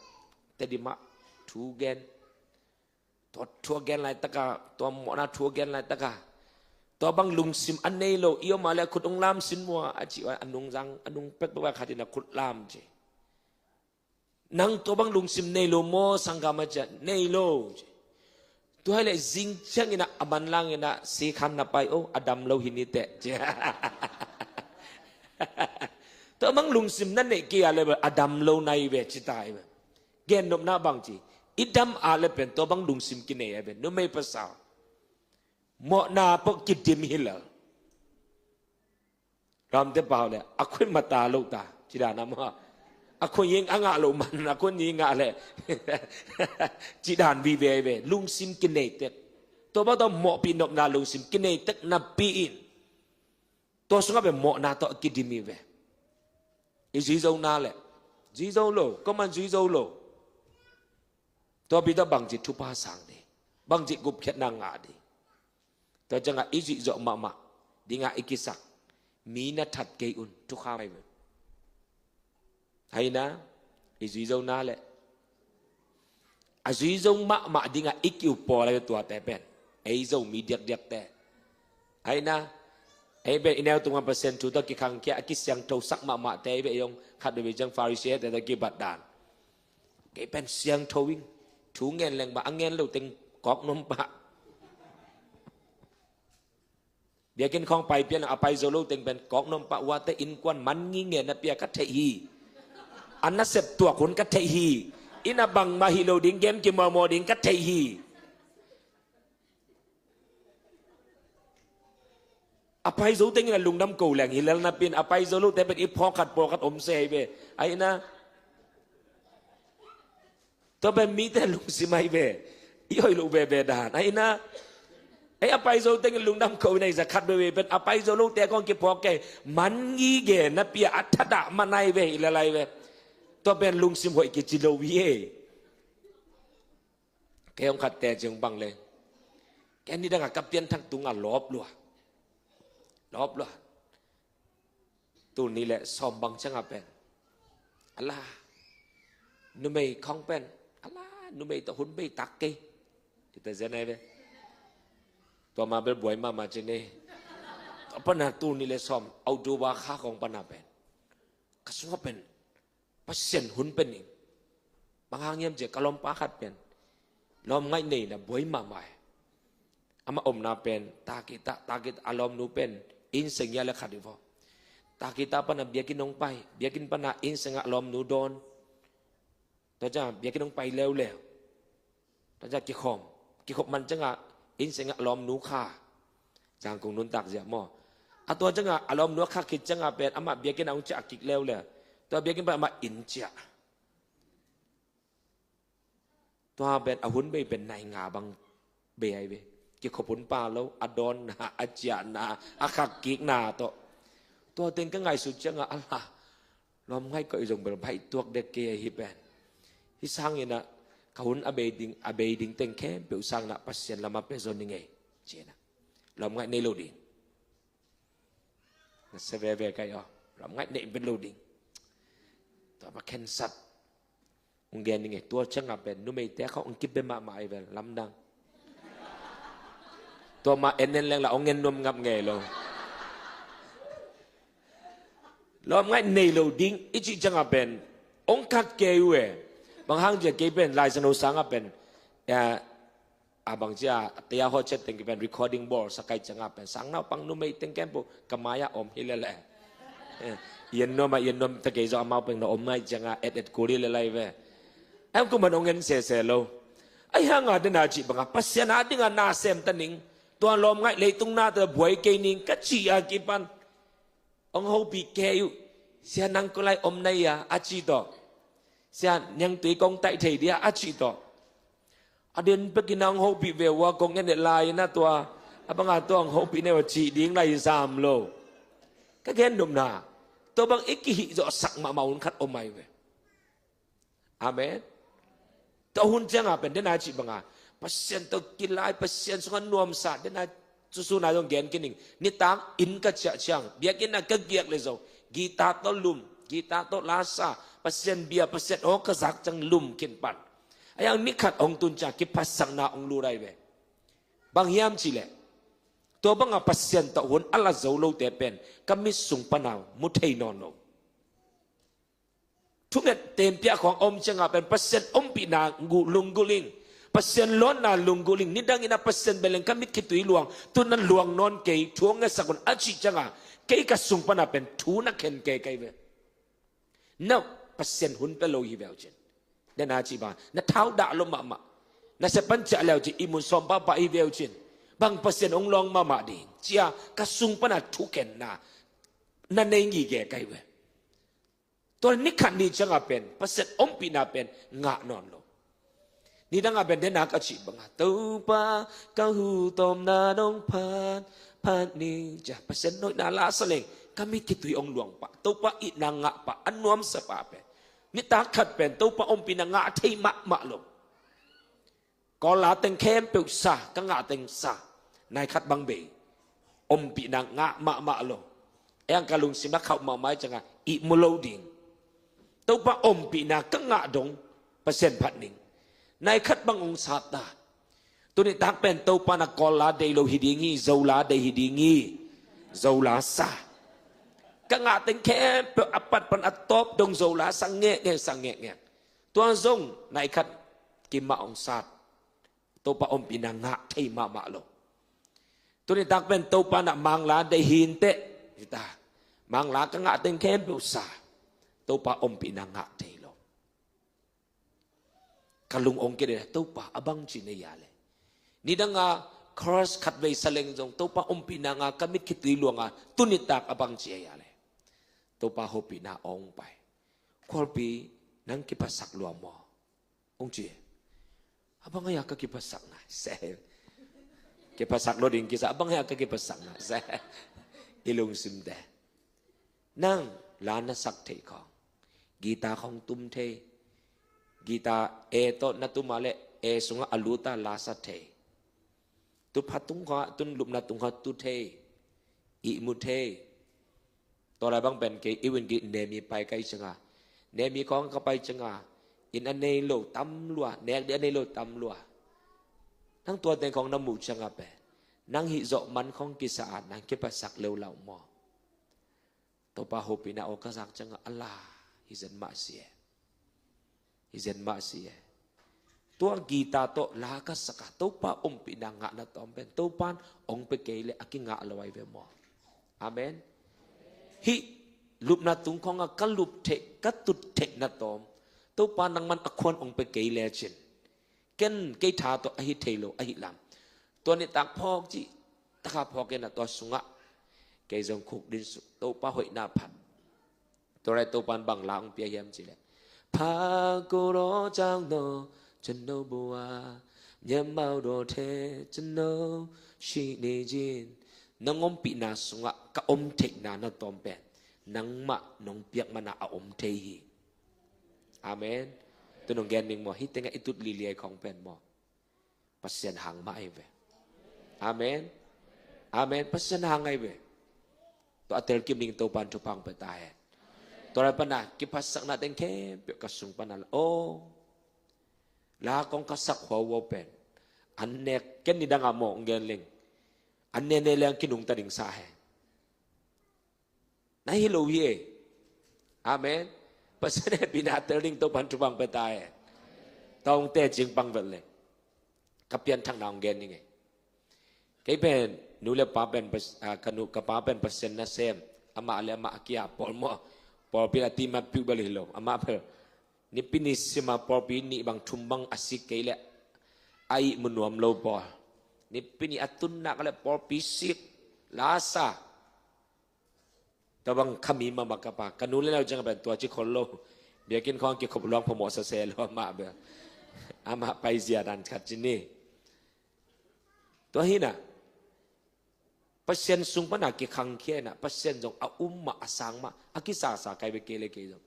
Tedim ah thu gen, tua thu a gen laitak a, tua mawhna thu a gen laitak a, tua bang lungsim a nei lo i om a leh a khut hong lam sin maw a ci a, a nungzang, a nung pekpek a khat in a khut lam ci. Nang tua bang lungsim nei lo maw sanggam a ci a, nei lo ci. Tua hi leh zing ciangin a, a manlang in a, sikhan na pai o, a dam lo hi ni teh ci. Tua bang lungsim na neih kei a leh a dam lo na hi ve ci ta hi ve. Gen nopna bang ci, i dam a leh pen tua bang lungsim kinei a hi ve, numei pasal. Mawhna pawh kidim hi lel. Ramte pau leh, a khun mata lo ta, ci dan a maw. A khun ing a ngah lo man, a khun ing ngah leh, ci dan vive ve, lungsim kinei tek. Tua bang tua mawhpih nopna lungsim kinei tek napi in, tua sungah pen mawhna tawh kidim hi ve. I zui zo na leh, zui zo lo, kuaman zui zo lo. Tua pi tawh bangci thupha sang ding, bangci gupkhiatna ngah ding. Tua ciangah i zuih zawh mahmah dingah i kisak mi na that kei un, thukham ahi ve. Hai na, i zui zo na leh, a zui zo mahmah dingah i ki-up pawl ahi ve tuate pen. Ei Zomi diakdiakte, hai na, ei pen i neu tungah Pasian thu tawh kikhangkhia, a kisiangthosak mahmahte ahi ve. Ei hong khat veve ciang Pharisee-te tawh kibat dan. Kei pen siangtho ing, thu ngen leng mah, a ngen lo teng kawk nuam pah. Biakinn khawng pai pian a, pai zo lo teng pen kawk nuam pah. Uate innkuan man ngi ngen napi a ka theih hi. A nasep tuak hun ka theih hi. Inn ah bangmah hi lo ding, game kimawmaw ding ka theih hi. A pai zo tengin a lungdam ko leng hi lel napi in, a pai zo lote pen i phawk khat pawlkhat om se ahi ve. Ahi na, tua pen mite lungsim ahi ve. I hoih loh veve dan ahi na. Ei, a pai zo tengin lungdam ko in, a i za khat veve pen a pai zo lote kong kiphawk kei. Man ngi gen napi a, a thadah man ahi ve, hi lel ahi ve. Tua pen lungsim hoih kici lo hi e. Kei hong khat teci hong bang leng, kei nidangah ka pianthak tungah lawp lua. Lawp lua. Tul nih le sawm bang ciangah pen, ala, numei khawng pen, ala, numei tawh hun bei tak kei. Tua zen ahi ve. Tua ma bel buai mahmah ci ni. Tua pana tul nih le sawm, October kha khawng pana pen, ka sungah pen Pasian hun pen ing. Bang hang hiam cih leh ka lawmpa khat pen lawmngaih nei in a buai mahmah hi. Amah omna pen Takita, Takita a lawmnu pen inn seng hia le khat hi vaw. Takita pana biakinn hong pai, biakinn pana inn sengah a lawmnu dawn. Tua ciangah biakinn hong pai leuleu. Tua ciangah kikhawm, kikhop man ciangah inn sengah a lawmnu kha. Zangkong nuntak zia maw. A tua ciangah a lawmnu a kha khit ciangah pen amah biakinn ah hong ciah kik leuleu. Tua biakinn pan amah inn ciah. Tua pen a hun bei pen nai nga bang bei ahi ve. Kikhop hun pha lo, a dawnna, a ciahna, a khak kikna tawh. Tua teng ka ngaihsut ciangah, ala, lawmngaih koih zong bel baih tuak dek kei ahi pen. Hih sangin ah ka hun a bei ding, a bei ding teng khempeuh sangin ah Pasian lamah pia zaw ning ei, ci-in ah. Lawmngaih nei lo ding. Na sia veve kai aw. Lawmngaih nei vet lo ding. Tua pa khensat. Hong gen ning e, tua ciangah pen numeite khawng hong kibia mahmah ahi vel, lamdang. Tua mah en en leng lah hong en nuam ngap ngei lo. Lawmngaih nei lo ding i cih ciangah pen hong khat kei uh e. Bang hang ciah kei pen Lai Siangtho sangah pen, eh, a bang ciah tia hawh ciat teng kei pen recording ball sa kai ciangah pen sang naupang numei teng khempeuh ka mai-ah om hi lel e. Eh, i en nuam ah i en nuam ta kei zong amau pen na om nai ciangah et et kul hi lel ahi ve. Ai hong kuman hong en sese lo. Ahi hangah dena cih bangah Pasian a dingah na sem ta ning. Tua lawmngaih leitung nate buai kei ning ka cih a kipan hong hopih kei uh. Sia, nang koi lai om na hia? A cih tawh. Sia, niangtui kong taih thei dia? A cih tawh. A den pekin hong hopih ve uh a, kong en et lai na tua. A bangah tua hong hopih na hia cih ding lai sam lo. Ka gen nopna, tua bang i kihih zawhsak mahmah hun khat om ahi ve. Amen. Tua hun ciangah pen dena cih bangah Pasian tawh kilai, Pasian sungah nuamsa, dena susuna zong gen kei ning. Nitak inn ka ciah ciang, biakinn ah ka giak le zong guitar tawh lum, guitar tawh lasa, Pasian bia, Pasian aw ka zak ciang lum khin pan. Ahi hang ni khat hong tun ciang kiphatsakna hong lut ahi ve. Bang hiam cih leh tua bangah Pasian tawh hun a la zo lote pen ka mit sung pana mu thei nawn lo. Thunget tenpiah khawng a om ciangah pen Pasian ompihna lunggulh ing, Pasian lawnna lunggulh ing, nidangin a Pasian bia leng ka mit khitui luang, tu-in a luang nawn kei, thu hong ngetsak un a cih ciangah kei ka sung pana pen thu na khen kei ka hi ve. Na Pasian hun pia lo hi ve uh cin. Dena cih bang na thau dah lo mahmah, na sia pan ciah le uh cin, ihmun sawm pahpah hi ve uh cin. Bang Pasian hong lawng mahmah ding cia ka sung pana thukhenna na nei ngige ka hi ve. Tua ni khat ni ciangah pen Pasian ompihna pen ngah nawn lo. Nidangah pen dena ka cih bangah Topa ka hu tawmna nong phat phat ni cia Pasian hoihna lasa leng ka mit khitui hong luang pah, Topa itna ngah pah, a nuamsa pah pen nitak khat pen Topa ompihna ngah thei mahmah lo. Kawl la teng khempeuh sa, ka ngah teng sa. Nai khat bang bei. Ompihna ngah mahmah lo. Ei ang ka lungsim a khauh mahmah ciangah ihmu lo ding. Topa ompihna ka ngah dong Pasian phat ning. Nai khat bang hong sat ta. Tuni tak pen Topa na Kawl la dei lo hi ding hi, Zo la dei hi ding hi. Zo la sa. Ka ngah teng khempeuh a pat pan a tawp dong Zo la sa ngekngek, sa ngekngek. Tua zong nai khat kimah hong sat. Topa ompihna ngah thei mahmah lo. Tuni tak pen Topa na Mangla dei hi inteh. Hita. Mangla ka ngah teng khempeuh sa. Topa ompihna ngah thei lo. Ka lung ong kei deh, Topa a bang ci na hia le. Nidanga cross khat vei sa leng zong Topa ompihna ngah ka mit khitui luanga tuni tak a bang ci a hia le. Topa hopihna ong pai. Khualpi nang kiphasak lua maw? Ong ci. A bang a hia ka kiphasak na se. Kiphasak lo ding kisa, a bang a hia ka kiphasak na se. I lungsim te. Nang la na sak thei khawng, guitar khawng tum thei, guitar A tawh na tum a le A sungah a luta la sa thei. Tu pha tung kha, tun lupna tung kha tu thei, ihmu thei. Tua lai bang pen kei i win ki Nemi pai kai cianga, Nemi khawng ka pai cianga, inn a nei lo tam lua, nek di a nei lo tam lua. Nang tua teng khawng na muh cianga pen nang hih zawh man khawng kisa a nang kiphasak leu lau maw? Topa hopihna aw ka zak cianga a la hi zen mah si e. Hi zen mah si e. Tua guitar tawh la ka saka Topa ompihna ngahna tawm pen Topan ong pe kei le a kingah lo ai ve maw? Amen. Hih lupna tung khawnga ka lup theih, ka tut theihna tawm Topa nangman a khuan ong pe kei le cin, ken kei tha tawh ahi thei lo ahi lam. Tua nitak phawk cih taka phawk ina tua sungah kei zong khuk din suk Topa hoihna phat. Tua lai Topan bang la ong pia hiam cih leh, pha ko raw cang no, cin no bua, nyan mau daw the, cin no shi ni jin. Nang ompihna sungah ka om theihna na tawm pen nangmah nong piak mana a om thei hi. Amen. Tu nong gen ning maw, hih tengah i tut liliai khawng pen maw? Pasian hang mah ahi ve. Amen. Amen. Pasian hang ahi ve. Tua a telkim ning Topan thupha hong pia ta hen. Tua lai pana kiphasakna teng khempeuh ka sung pana la, aw, La kong ka sak huauhuau pen an nek ken ni dang a mawh gen leng, an nene leng kinungta ding sa he. Na hi lo hi e. Amen. Pasian hehpihna tel ding Topan thupha pia ta e. Tawngte cing pang vet le ka pianthakna hong gen ning e. Kei pen nu le pa pen pas- ah, ka nu ka pa pen Pasian nasem. Amah le amah a kia pawl maw, pawlpi a ti mat piu bel hi lo. Amah bel nipi ni sima pawlpi nih bang thum bang a sik kei le a ih mu nuam lo pawl. Nipi ni a tun nak le pawlpi sik lasa. Tua bang khami mahmah ka pa, ka nu le nau ciang pen tua ci khol lo. Biakinn khawng kikhop luang phamawh sase lo amah bel. Amah paizia dan khat ci ni. Tua hi na, Pasian sung pana kikhangkhia ina, Pasian zong a um mah a sang mah a kisasa kai ve kei le kei zong.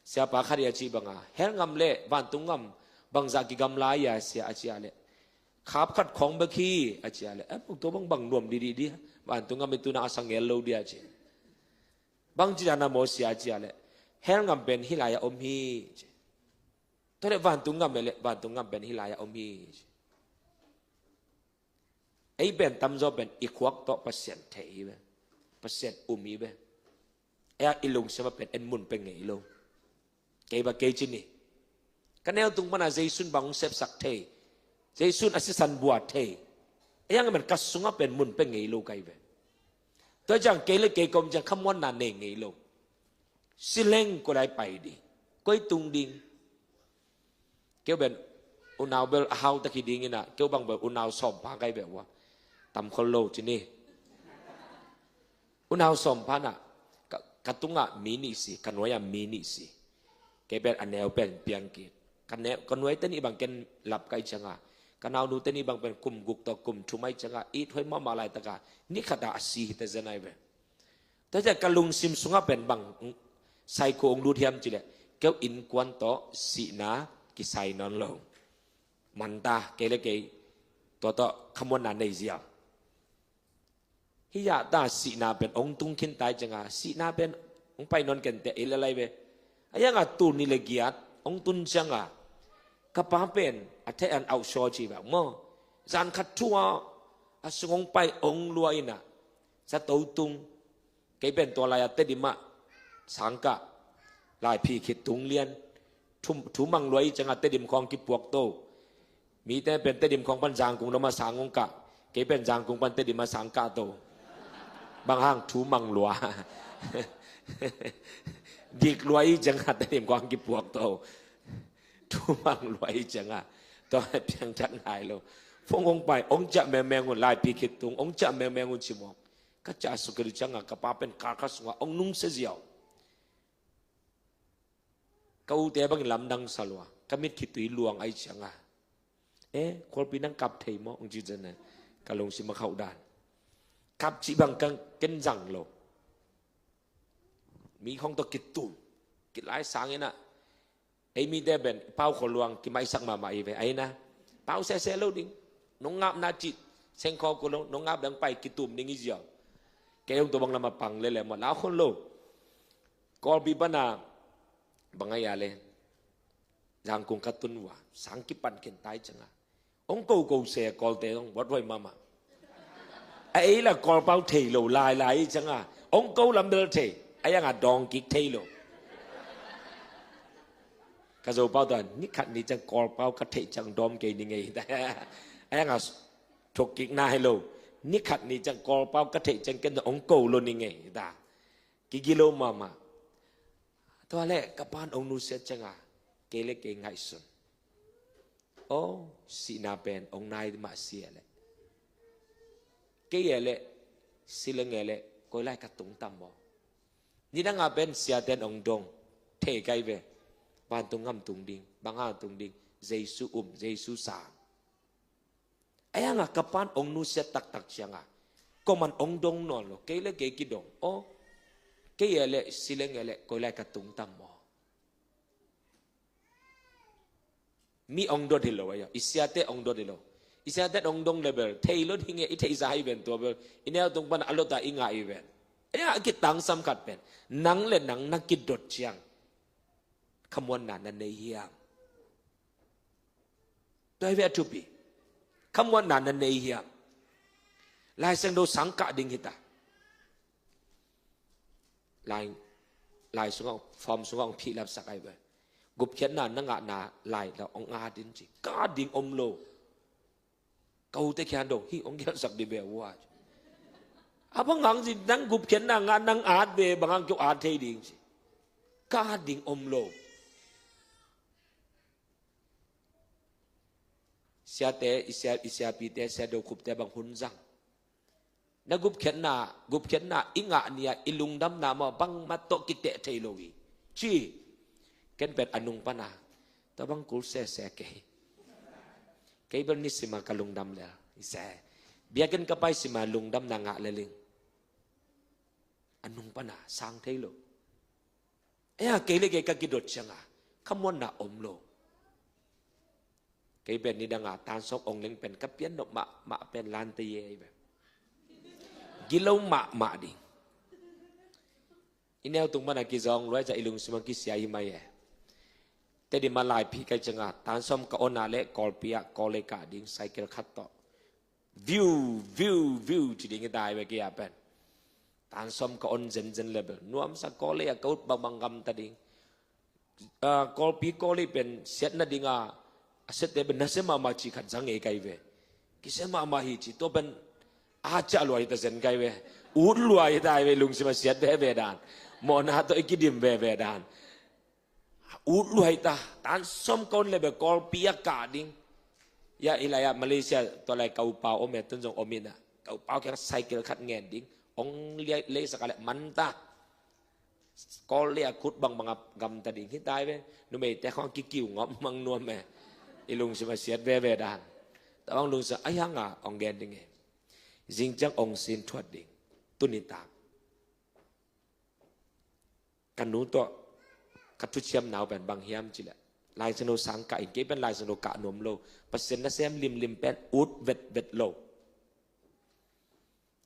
Siapa khat i a cih banga, hell ngam le vantung ngam bangzah kigamla ia sia a cia le, khap khat khawng bek hi a cia le, eh, tua bang bang nuam didih dia, vantung ngam i tuna a sangel lo dia ci. Bang ci dana maw sia a cia le, hell ngam pen hi lai a om hi ci. Tua le vantung ngam le vantung ngam pen hi lai a om hi ci. Ei pen tamzaw pen i khuak tawh Pasian thei hi ve. Pasian um hi ve. Ei a i lungsima pen en mun pe ngei lo. Kei ba kei ci ni. Ka neu tung pana Jesun bang hong sepsak thei, Jesun a sisan bua thei. Ei ang pen ka sunga pen mun pe ngei lo kai ve. Tua ciang kei le kei kom ciang khamuanna nei ngei lo. Sileng ko lai pai di, koi tung ding. Keu ben unau bel a hau tak hi ding ina, keu bang bel unau sawm pha kai beh ua. Tam khol lo ci ni. Unau sawm pha na, ka, ka tunga mi nih si, ka nuai a mi nih si. Kei ben a neu pen piang kik. Ka neu, ka nuai te nih bang ken lap kai cianga, ka naunu te nih bang pen kum guk tawh kum thum ai cianga, it huai mahmah lai taka, ni khata a si hi te zen ai ve. Tua ciah ka lungsim sungah pen bang saikho ong lut hiam cileh, keu innkuan tawh sihna kisai nawn lo. Manta kei le kei tua tawh khamuanna nei ziau. Hih yahta sihna pen ong tung khin tai cianga, sihna pen ong pai nawn kenteh ei le lai ve. A yanga tul ni le giat ong tun cianga, ka pa pen a theh an auh saw ci bang maw. Zan khat thua a sung ong pai ong lua ina, zato tung. Kei pen tua lai-a Tedim ah sang kah, laiphi khit tung lian. Thu, thu mang lua i cianga Tedim khawng kipuak to. Mite pen Tedim khawng pan Zangkung doma sang ong kah. Kei pen Zangkung pan Tedim ah sang kah to. Bang hang thu mang lua. Dik lua i cianga Tedim khawng kipuak to. Thu mang lua i cianga tua piangthak nai lo. Phone ong pai, ong ciah mengmeng un, laiphi khit tung, ong ciah mengmeng un ci mawk. Ka ciah suk kei cianga ka pa pen kar kha sunga ong nungsia ziau. Ka ute bangin lamdang sa lua, ka mit khitui luang ai cianga, eh, khualpi nang kap thei maw ong ci cianga, ka lungsim a khauh dan. Kap cih bang ka ken zang lo. Mi khawng tawh kitum, kilai sang ina. Ei mite pen pau khol luang kimaisak mahmah i ve aina. Pau sese lo ding. Nong ngapna cih sengkhaw ko lo, nong ngap dang pai kitum ding i ziau. Kei ong tua bang lama pang lele maw, lau khon lo. Kawlpi pana bang ai a le, Zangkung ka tun ua, sang kipan ken tai cianga, ong koko se Kawlte ong wat huai mahmah. A ei la Kawlpau thei lo lailai i cianga, ong ko lam bel thei. A yanga dawng kik thei lo. Ka Zopau tua ni khat ni ciang Kawlpau ka theih ciang dawm kei ni ngei ta. A yanga thok kik nai lo. Ni khat ni ciang Kawlpau ka theih ciang ken ong ko lo ni ngei ta. Kigilo mahmah. Tua le ka pan ong nusiat cianga kei le kei ngaihsun. Aw, sihna pen ong nai mah si a le, kei a le, si leng a le, koi lai ka tung tam maw? Nidanga pen siaten ong dong thei kai ve. Vantung ngam tung ding, bang hang tung ding? Jesu um, Jesu sang. A yanga ka pan ong nusiat taktak cianga, koman ong dong nawn lo, kei le kei kidong. Aw, kei a le, si leng a le, koi lai ka tung tam maw? Mi ong dot hi lo ayo, i siate ong dot hi lo. I siate ong dong le bel thei lo ding e, i theihsa hi ven tua bel. I neu tung pan a lota i ngah i ven. Aya a kitangsam khat pen, nang le nang na kidot ciang khamuanna na nei hiam? Tua hi ve a thupi. Khamuanna na nei hiam? Laisiangtho sang kah ding hi ta. Lai, lai sungah, form sungah hong phihlapsak ai ve. Gupkhiatna na ngahna lai la hong at in ci. Kah ding om lo. Ka ute khian dong hi hong gelhsak dih ve ua. A bang hang ci, nang gupkhiatna ngah nang at ve, bang hang keu at thei ding ci. Kah ding om lo. Siate, i sia, i siapite, sia do khupte bang hun zang. Na gupkhiatna, gupkhiatna i ngah ni-a i lungdamna maw bangmah tawh kiteh thei lo hi. Ci, ken pen a nung pana. Tua bang kul sese kei. Kei bel ni sima ka lungdam le. I se. Biakinn ka pai sima lungdamna ngah le ling. A nung pana, sang thei lo. Ea, kei le kei ka kidot cianga khamuanna om lo. Kei pen nidanga tansawm ong leng pen ka pian nop mahmah pen lante ye ei ve. Gilo mahmah ding. I neu tung mana kizawng luai ca i lungsima kisia hi mai e. Tedi ma laipi kai cianga tansawm ka ona le Kawlpi ah Kawlei kah ding cycle khat tawh. Viu, viu, viu ci ding hi tai ve kei a pen. Tansawm ka on zenzen le bel nuamsa Kawlei a ka ut bangbang gamta ding. Ah, Kawlpi Kawlei pen siat nadinga a siatte pen nasia mahmah ci khat zang ei kai ve. Kisia mahmah hi ci tua pen a ciah luai ta zen kai ve. Ut luai ta ai ve lungsima siat veve dan. Mawhna tawh i kidim veve dan. Ut luai ta, tansawm ka on le bel Kawlpi a kah ding. Ya, i lai ah Malaysia tua lai ka upau om e, tun zong om ina. Ka upau kiang cycle khat ngen ding. Ong lei, leisak a le manta. Kawlei a kut bangbang a gamta ding hi tai ve. Numeite khong kikiu ngawm mang nuam e. I lungsima siat veve dan. Tabang lungsima ai hanga ong gen ding e. Zingciang ong sin thuat ding. Tuni tak. Ka nu tawh ka thuciam nau pen bang hiam cileh, Laisiangtho sang kah in, kei pen Laisiangtho kah nuam lo. Pasian nasem limlim pen ut vetvet lo.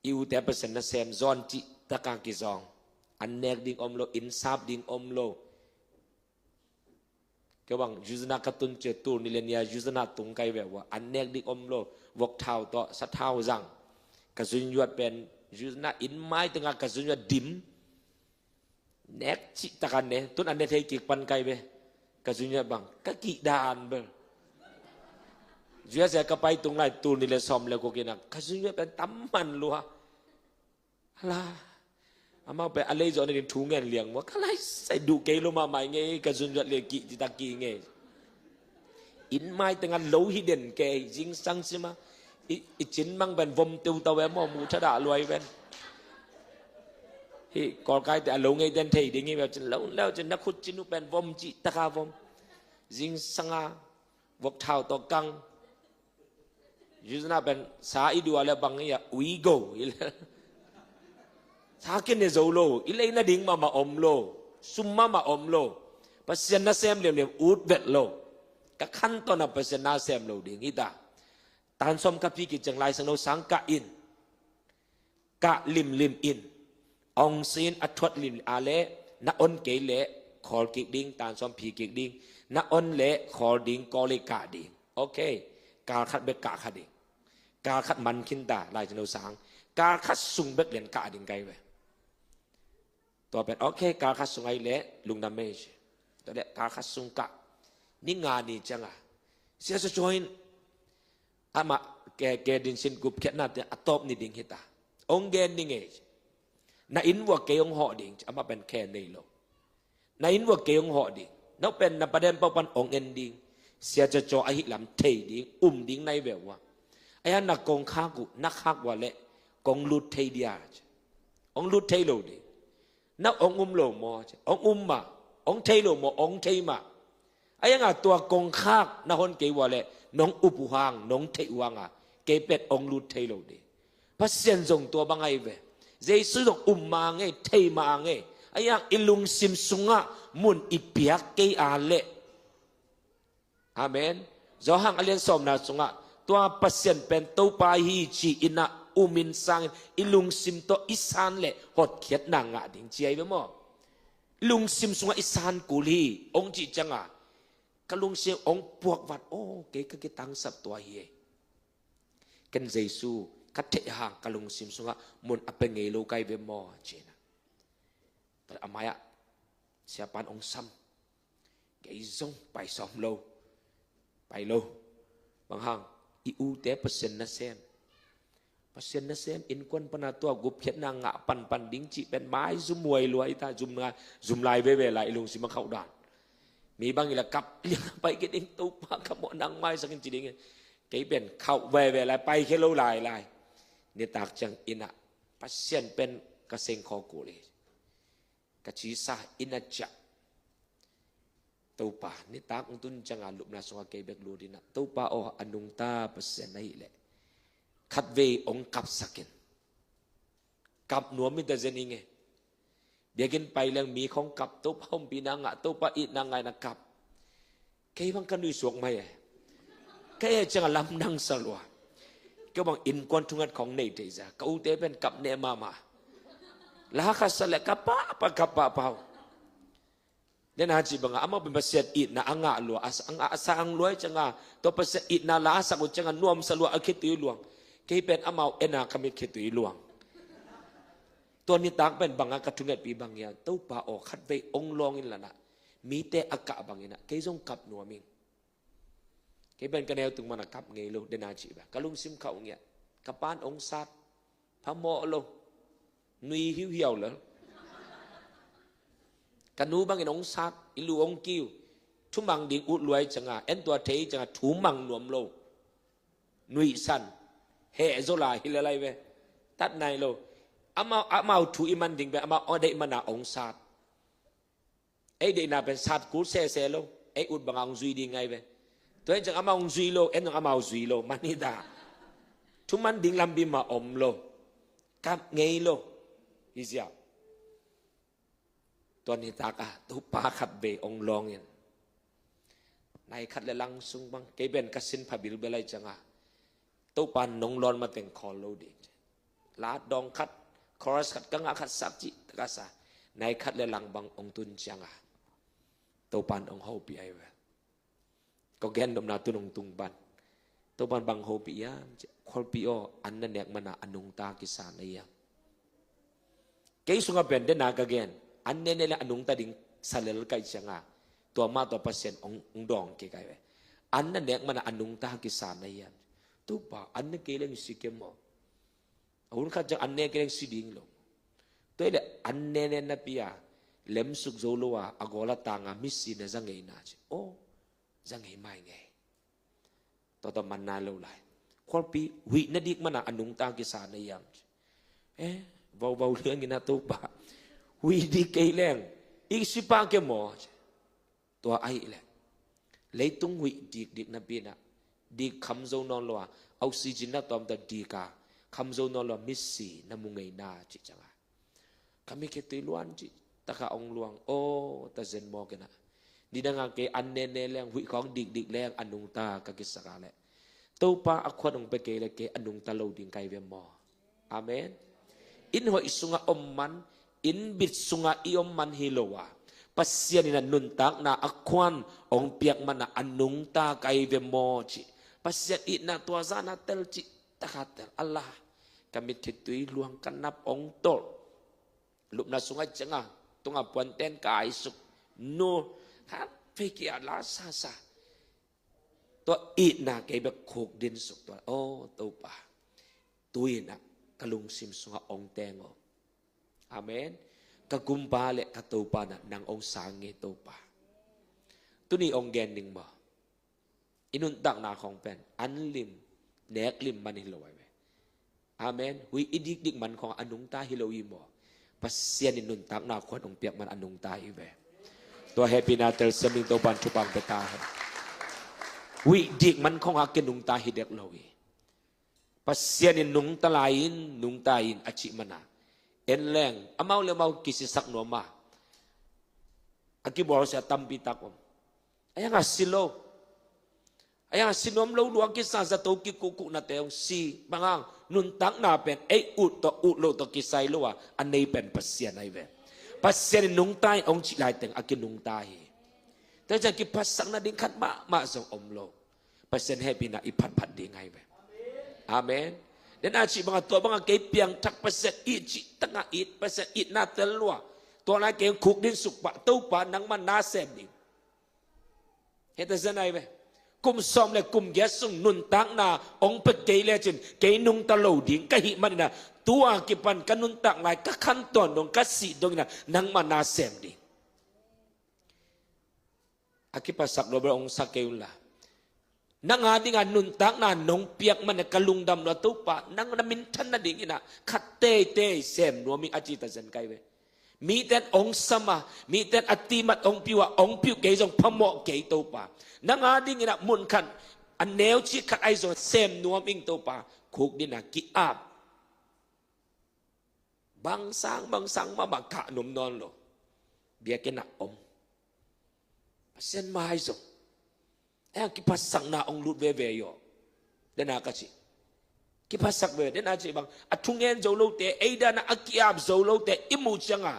I ute Pasian nasem zawn cih taka kizawng. An nek ding om lo, inn sap ding om lo. Kei bang yuzana ka tun cia tul ni le nia yuzana tung kai ve ua. An nek ding om lo. Vok thau tawh sa thau zang. Ka zunyuat pen yuzana inn mai tenga ka zunyuat dim. Nek cih taka ne, tun a ne thei kik pan kai ve. Ka zunyuat bang ka kih dan bel. Zuya sia ka pai tung lai tul ni le sawm le kukina ka zunyuat pen tam man lua. Hala. Amau pen a lei zawh nading thu ngen liang mua ka lai sai duh kei lo mahmah i ngei ka zunyuat le kih cih tak kih i ngei. Inn mai tenga lo hi den kei zingsang sima. I, i cin mang pen vom teutau e maw mu thadah luai pen. Hi kawlkaite a lo ngei den thei ding hi ve cin lo leu cin na khut cin uh pen vom cih taka vom. Zingsanga vok thau tawh kang. Yuzana pen sa i dua le bang i a ui go i le. Sa kene zo lo i lei nading mahmah om lo. Sum mahmah om lo. Pasian nasem liamliam ut vet lo. Ka khan tawna Pasian nasem lo ding hi ta. Tansawm ka pi kiciang Laisiangtho sang kah in. Kah limlim in. Ong sin a thuat limlim a le na on kei le khawl kik ding, tansawm phi kik ding. Na on le khawl ding, Kawlei kah ding. Ok. Kal khat bek kah kha ding. Kal khat man khin ta Laisiangtho sang. Kal khat sung bek lian kah ding kai ve. Tua pen ok kal khat sung ai le lungdam mei ci. Tua le kal khat sung kah. Ni nga ni cianga Sia Cacaw in amah ke, ke din sin gupkhiatnate a tawp ni ding hi ta. Ong gen ni ngei. Na inn vua kei ong hawh ding ci amah pen khe nei lo. Na inn vua kei ong hawh ding. Nau pen na paden pau pan ong en ding. Sia Cacaw ahi lam thei ding um ding nai ve ua. Aya na kong khak uh na khak ua le kong lut thei dia ci. Ong lut thei lo ding. Na ong um lo maw ci ong um mah. Ong thei lo maw ong thei mah. Ayanga tua kongkhak na hon kei ua le nong up uh hang nong theih uh hanga kei pet ong lut thei lo ding. Pasian zong tua bang ai ve. Jesu zong um ma ngei thei ma ngei. Ayang i lungsim sungah mun i piak kei a leh. Amen. Zawhang a lian sawmna sungah tua Pasian pen Topa hi ci inah umin sangin i lungsim tawh i san le hotkhiatna ngah ding ci ai ve maw? Lungsim sungah i san kul hi ong cih cianga ka lungsim hong puakvat, aw, kei ka kitangsap tua hi ei. Ken Jesu ka theih hang ka lungsim sungah mun a pia ngei lo kai ve maw, ci-in ah. Tua leh a mai-ah siapa'n hong sam. Kei zong pai sawm lo. Pai lo. Bang hang, i ute Pasian nasem, Pasian nasem, innkuan pana tua gupkhiatna ngah panpan ding cih pen maizum huai lua hi ta, zum lai, zum lai veve lai i lungsim a khauh dan. Mi bang i la kap liang pai kei ding, Topa ka mawh nang maisak in ci ding. Kei pen khauh veve lai, paikhia lo lai lai. Nitak ciang inn ah Pasian pen ka sengkhawk kul hi. Ka cisa inn ah ciah. Topa, nitak hong tun ciangah lupna sungah kei bek lut in ah, Topa aw, a nungta Pasian ahih leh khatvei hong kapsak in. Kap nuam hi ta zen ing e. Biakinn pai leng mi khawng kap, Topa ompihna ngah, Topa itna ngah in ah kap. Kei bang ka nuihsuak mai e. Kei e ciangah lamdang sa lua. Kei bang innkuan thunget khawng nei thei zia, ka ute pen kap neh mahmah. La khat sa leh kap pahpah, kap pahpah uh. Dena cih bangah amau pen Pasian itna a ngah lua, a sa, a ngah, a sang lua hi ciangah, tua Pasian itna la a sak uh ciangah nuamsa lua, a khitui luang. Kei pen amau en a ka mit khitui luang. Tua nitak pen bangah ka thungetpih bang hiam, Topa aw, khatvei hong lawng in la nah, mite a kah bang in ah kei zong kap nuam ing. Kei pen ka neu tung mana kap ngei lo, dena cih bang ka lungsim khauh ngiat. Ka pa'n hong sat, phamawh lo, nui hiuhiau lel. Ka nu bangin hong sat, i lu hong kiu. Thumang ding ut lua hi ciangah, en tua thei hi ciangah thumang nuam lo. Nuihsan, heh zaw lai hi lel lai ve. Tat nai lo. Amau, amau thu i man ding pen amau a deih mana hong sat. Ei deihna pen sat kul sese lo. Ei ut bangah hong zui ding ngai ve. Tua hi ciang amau hong zui lo, en zong amau zui lo, man hi ta. Thuman ding lampi mah om lo. Kap ngei lo. Hi ziau. Tua nitak ah Topa khatvei hong lawng in. Nai khat le lang sung bang, kei pen ka sin pha bilbel lai ciangah, Topa nong lawn mateng khawl lo ding. La dawng khat, chorus khat ka ngah, khat sak cih ka sa. Nai khat le lang bang hong tun ciangah Topa'n hong hopih ahi ve. Ka gen nopna tun hong tung pan, Topa'n bang hopih hiam? Khualpi aw, an na nek mana a nungta kisa na hiam? Kei sungah pen dena ka gen, an nene le a nungta ding sa lel kai ciangah, tua mah tua Pasian hong, hong dawng kei kai ve. An na nek mana a nungta kisa na hiam? Topa, an ne kei leng si ke maw? A hun khat ciang an ne kei leng si ding lo. Tua hi leh an nene napi a, lemsuk zo lo a, a gawl a tang a misi na za ngei na ci. Aw, za ngei mai ngei. Tua tua man nai lo lai. Khualpi, huih na dik mana a nungta kisa na hiam? Eh, vauvau liangin a Topa, huih dik kei leng i si pah ke maw? Tua ahih leh leitung huih dikdik napi in ah, dik kham zo nawn lo a, oxygen na tuamtuam dik a, kham zo nawn lo a misi na mu ngei na cih ciangah, ka mit khitui luan cih takah hong luang. Aw, ta zen mawk in ah, nidangah kei an nene leng, huih khawng dikdik leng a nungta ka kisak a leh, Topa a khuan hong pia kei leh kei a nungta lo ding kai ve maw? Amen. Inn hoih sungah om man, inn bit sungah i om man hi lo a, Pasian in a nuntakna a khuan hong piak mana a nungta kai ve maw cih, Pasian itna tua zana tel cih taka tel a la. Ka mit khitui luang, ka nap hong tolh. Lupna sungah ciangah, tungah puanten ka aisuk. Nu, khat vei kia la sasa. Tua itna kei bek khuk din suk tua. Aw, Topa, tu-in ah ka lungsim sungah hong teng aw. Amen. Ka Kumpa le ka Topa na, nang hong sang nge Topa. Tuni hong gen ding maw? I nuntakna khawng pen an lim, nek lim man hi lo ai ve. Amen. Huih i dikdik man khawng a nungta hi lo hi maw? Pasian in nuntakna khuan hong piak man a nungta hi ve. Tua hehpihna telsiam ding Topa'n thupha hong pia ta hen. Huih dik man khawng a kinungta hi dek lo hi. Pasian in nungta lai in, nungta in a cih mana, en leng amau le amau kisisak nuam a, a kibawlsia tampi tak om. A hiang a si lo. A hiang a si nuam lo lua kisa, zato kikuhkuhnate hong si. Bang hang, nuntakna pen ei ut tawh ut lo tawh kisai lo a, a nei pen Pasian ahi ve. Pasian in nungta in hong cih laiteng a kinungta hi. Tua ciang kiphatsakna ding khat mahmah zong om lo. Pasian hehpihna i phatphat ding ahi ve. Amen. Dena cih banga tua banga kei piangthak Pasian it cih tanga it, Pasian itna tel lua. Tua lai kei khuk din suk pah, Topa nangma na sem ding. Heta zen ahi ve. Kum sawm le kum giat sung nuntakna ong pia kei lecin kei nungta lo ding ka hih manina, tua kipan ka nuntak lai ka khan tuan dong ka sih dongina nangma na sem ding. A kiphasak lo bel ong sa kei unla, nang a dinga nuntakna nong piak mana ka lungdam lo Topa, nang na minthan nadingina khat teitei sem nuam ing a ci ta zen kai ve. Miten ong sama, miten a timat ong piua, ong piu kei zong phamawh kei Topa. Nang a dingina mun khat a neu ci khat ahi zong sem nuam ing Topa. Khuk dina ki-ap. Bangsang bangsang mama kah nuam nawn lo. Biakina om. Pasian mai zong. Ei ang kiphatsakna ong lut veve yo. Dena ka ci. Kiphatsak veve, dena ci bang a thungen zo lote, ei dana a kiap zo lote i muh cianga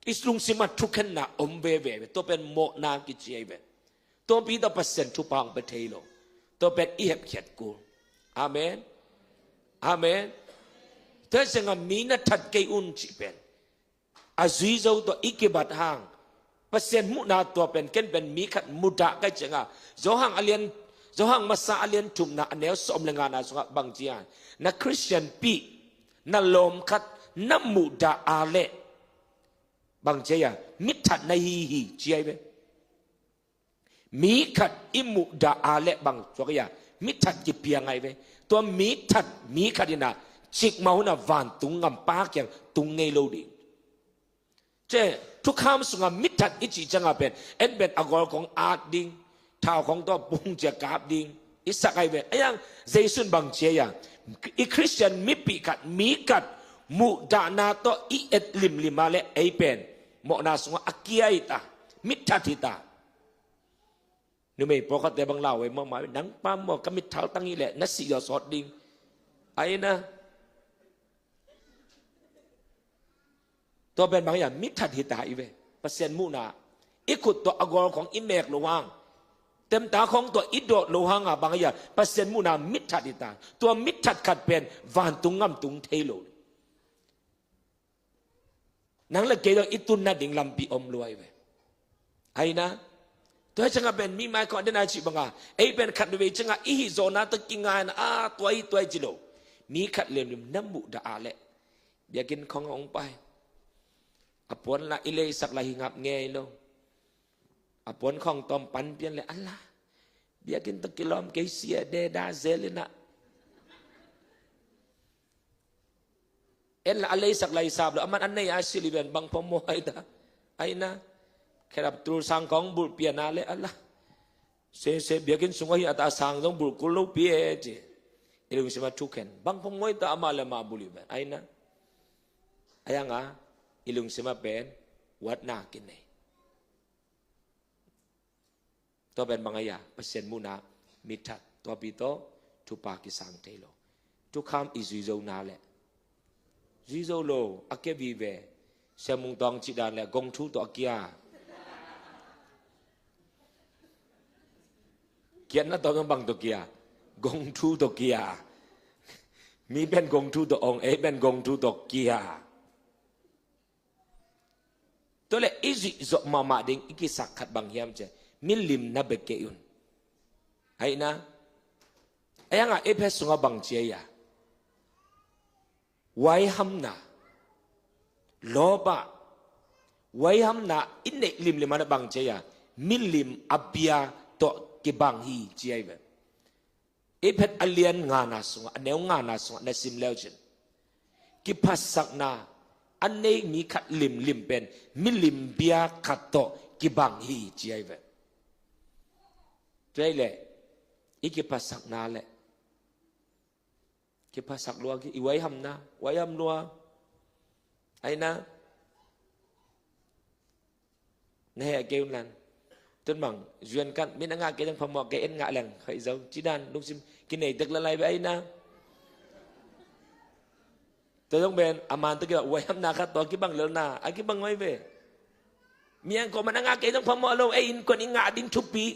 i lungsima thukhenna om veve. Tua pen mawhna kici ahi ve. Tua pi tawh Pasian thupha ong pia thei lo. Tua pen i hepkhiat kul. Amen. Amen. Tua cianga mi na that kei un cih pen a zui zo tawh i kibat hang Pasian muhna tua pen ken pen mi khat mudah kai cianga Johan a lian, Johan masa a lian thumna a neu sawm le ngana sungah bang cia, na Khristian pih, na lawm khat na mudah a leh bang cia, mithat na hi hi ci ahi ve. Mi khat i muhdah a leh bang suak ia, mithat kipiang ahi ve. Tua mithat mi khat ina cikmah huna vantung ngampa kiang tung ngei lo ding. Cia thukham sunga mithat i cih cianga pen en pen a gawl kong at ding, thau kong tawh pung cia kap ding i sak ahi ve. Aiang Zeisun bang cia ia, i Khristian mipih khat mi khat muhdahna tawh i et limlima le ei pen mawhna sungah a kia hita, mithat hita. Numei pawlkhatte bang lau ei mawhmah, nang pa maw ka mitthal tang hi leh na sih zaw sawt ding. Aina. Tua pen bang ia mithat hita hi ve. Pasian muhna i khut tawh a gawl khong i mek lo hang, temta khong tawh i dawt lo hanga bang ia Pasian muhna mithat hita. Tua mithat khat pen vantung ngamtung thei lo. Nang le kei dong i tun nading lampi om luai ve. Aina. Tua cianga pen mi mai khong a dena cih banga ei pen khat veve cianga i hih zawhna tawh kingaina a tua hi tua hi ci lo. Mi khat lemlim na muhdah a leh biakinn khong a ong pai, a puan la i leisak la hi ngap ngei lo. A puan khong tawm pan pian le a la biakinn tawh kilawm kei sia deda zel ina. En la a leisak la i sap lo, aman a nei a silh i ven bang phamawh ai ta. Aina. Kherap tul sang kong bulh pian a le a la. Sese biakinn sungah hi a ta a sang zong bulh kul lo pi e ci. I lungsima thukhen bang phamawh ai ta, amah le mah bulh i ven. Aina. Aianga i lungsima pen watna kinei. Tua pen bang aia Pasian muhna mithat, tua pi tawh thupha kisang thei lo. Thukham i zui zo na le zui zo lo a kia vive. Siamung tawng cih dan le gong thu tawh a kia. Kiatna tawh bang tawh kia? Gong thu tawh kia. Mi pen gong thu tawh ong, ei pen gong thu tawh kia. Tua le i zuih zawh mahmah ding i kisak khat bang hiam cia, milim na bia kei un. Aina. Aianga Efesa sungah bang cia ia, waihamna, lawpa, waihamna i neih limlim ana bang cia ia, milim a bia tawh kibang hi cia i ve. Efesa a lian ngana sungah, a neu ngana sungah na sim leu cin, kiphasakna a nei mi khat limlim pen milim bia khat tawh kibang hi ci ahi ve. Tua hi leh i kiphasakna leh kiphasak lua, i waihamna waiham lua. Aina. Na heh kei un lan. Tun bang zuan kan min a ngah kei dang phamawh kei, en ngah leng hoih zo ci dan lungsim kinei tek lalai ve aina. Tua zong pen a man tawh kibang waihamna khat tawh kibang lelna a kibang hoih ve. Miang ko mana ngah kei zong phamawh lo, ei innkuan i ngah ding thupi.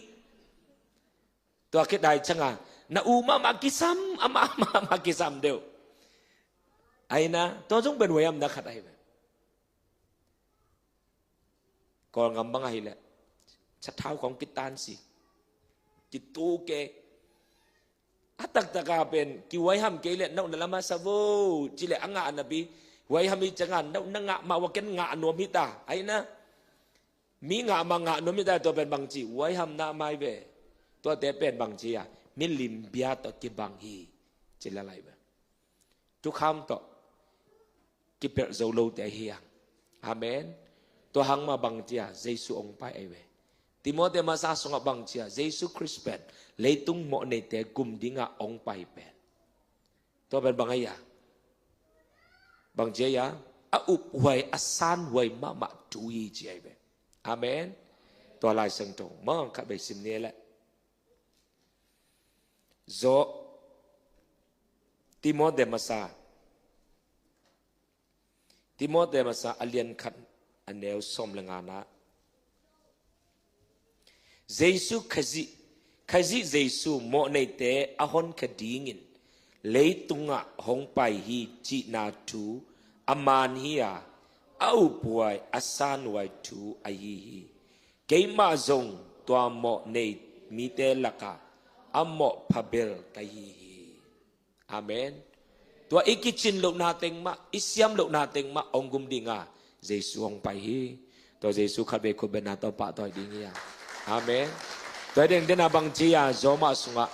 Tua khit dai cianga na u mahmah kisam, amah mahmah kisam deuh. Aina tua zong pen huaihamna khat ahi ve. Kawlngam bang ahileh sathau khong kitansi, kitu ke. A taktaka pen kihuaiham kei leh na u na lamah sa vo cileh a ngah napi, huaiham hi cianga na u na ngah mah ua ken ngah nuam hita. Aina mi ngah mah ngah nuam hita. Tua pen bangci huaihamna mai ve. Tuate pen bangci a milim bia tawh kibang hi ci lalai ve. Thukham tawh kipelh zo lote ahi hang. Amen. Tua hang mah bangcia Jesu hong pai ahi ve. Timote masa sungah bangcia Jesu Khrist pen leitung mawhneite gum dinga hong pai pen, tua pen bang ahi a, bangcia a uphuai a sanhuai mahmah thu hi ci ahi ve. Amen. Tua Lai Siangtho mah khat vei sim ni leh. Zawh Timote masa, Timote masa a lian khat a neu sawm le ngana, Jesu Khazih, Khazih Jesu mawhneite a honkhia dingin leitungah hong pai hi cihna thu a man hi a, a uphuai a sanhuai thu ahi hi. Keimah zong tua mawh nei mite lakah a mawh phabel ka hi hi. Amen. Tua i kicin lohna teng mah, i siam lohna teng mah hong gum dinga Jesu hong pai hi. Tua Jesu khat vei khut bena tawh pahtawi ding hi a. Amen. Tua dengdena bangci a Roma sungah,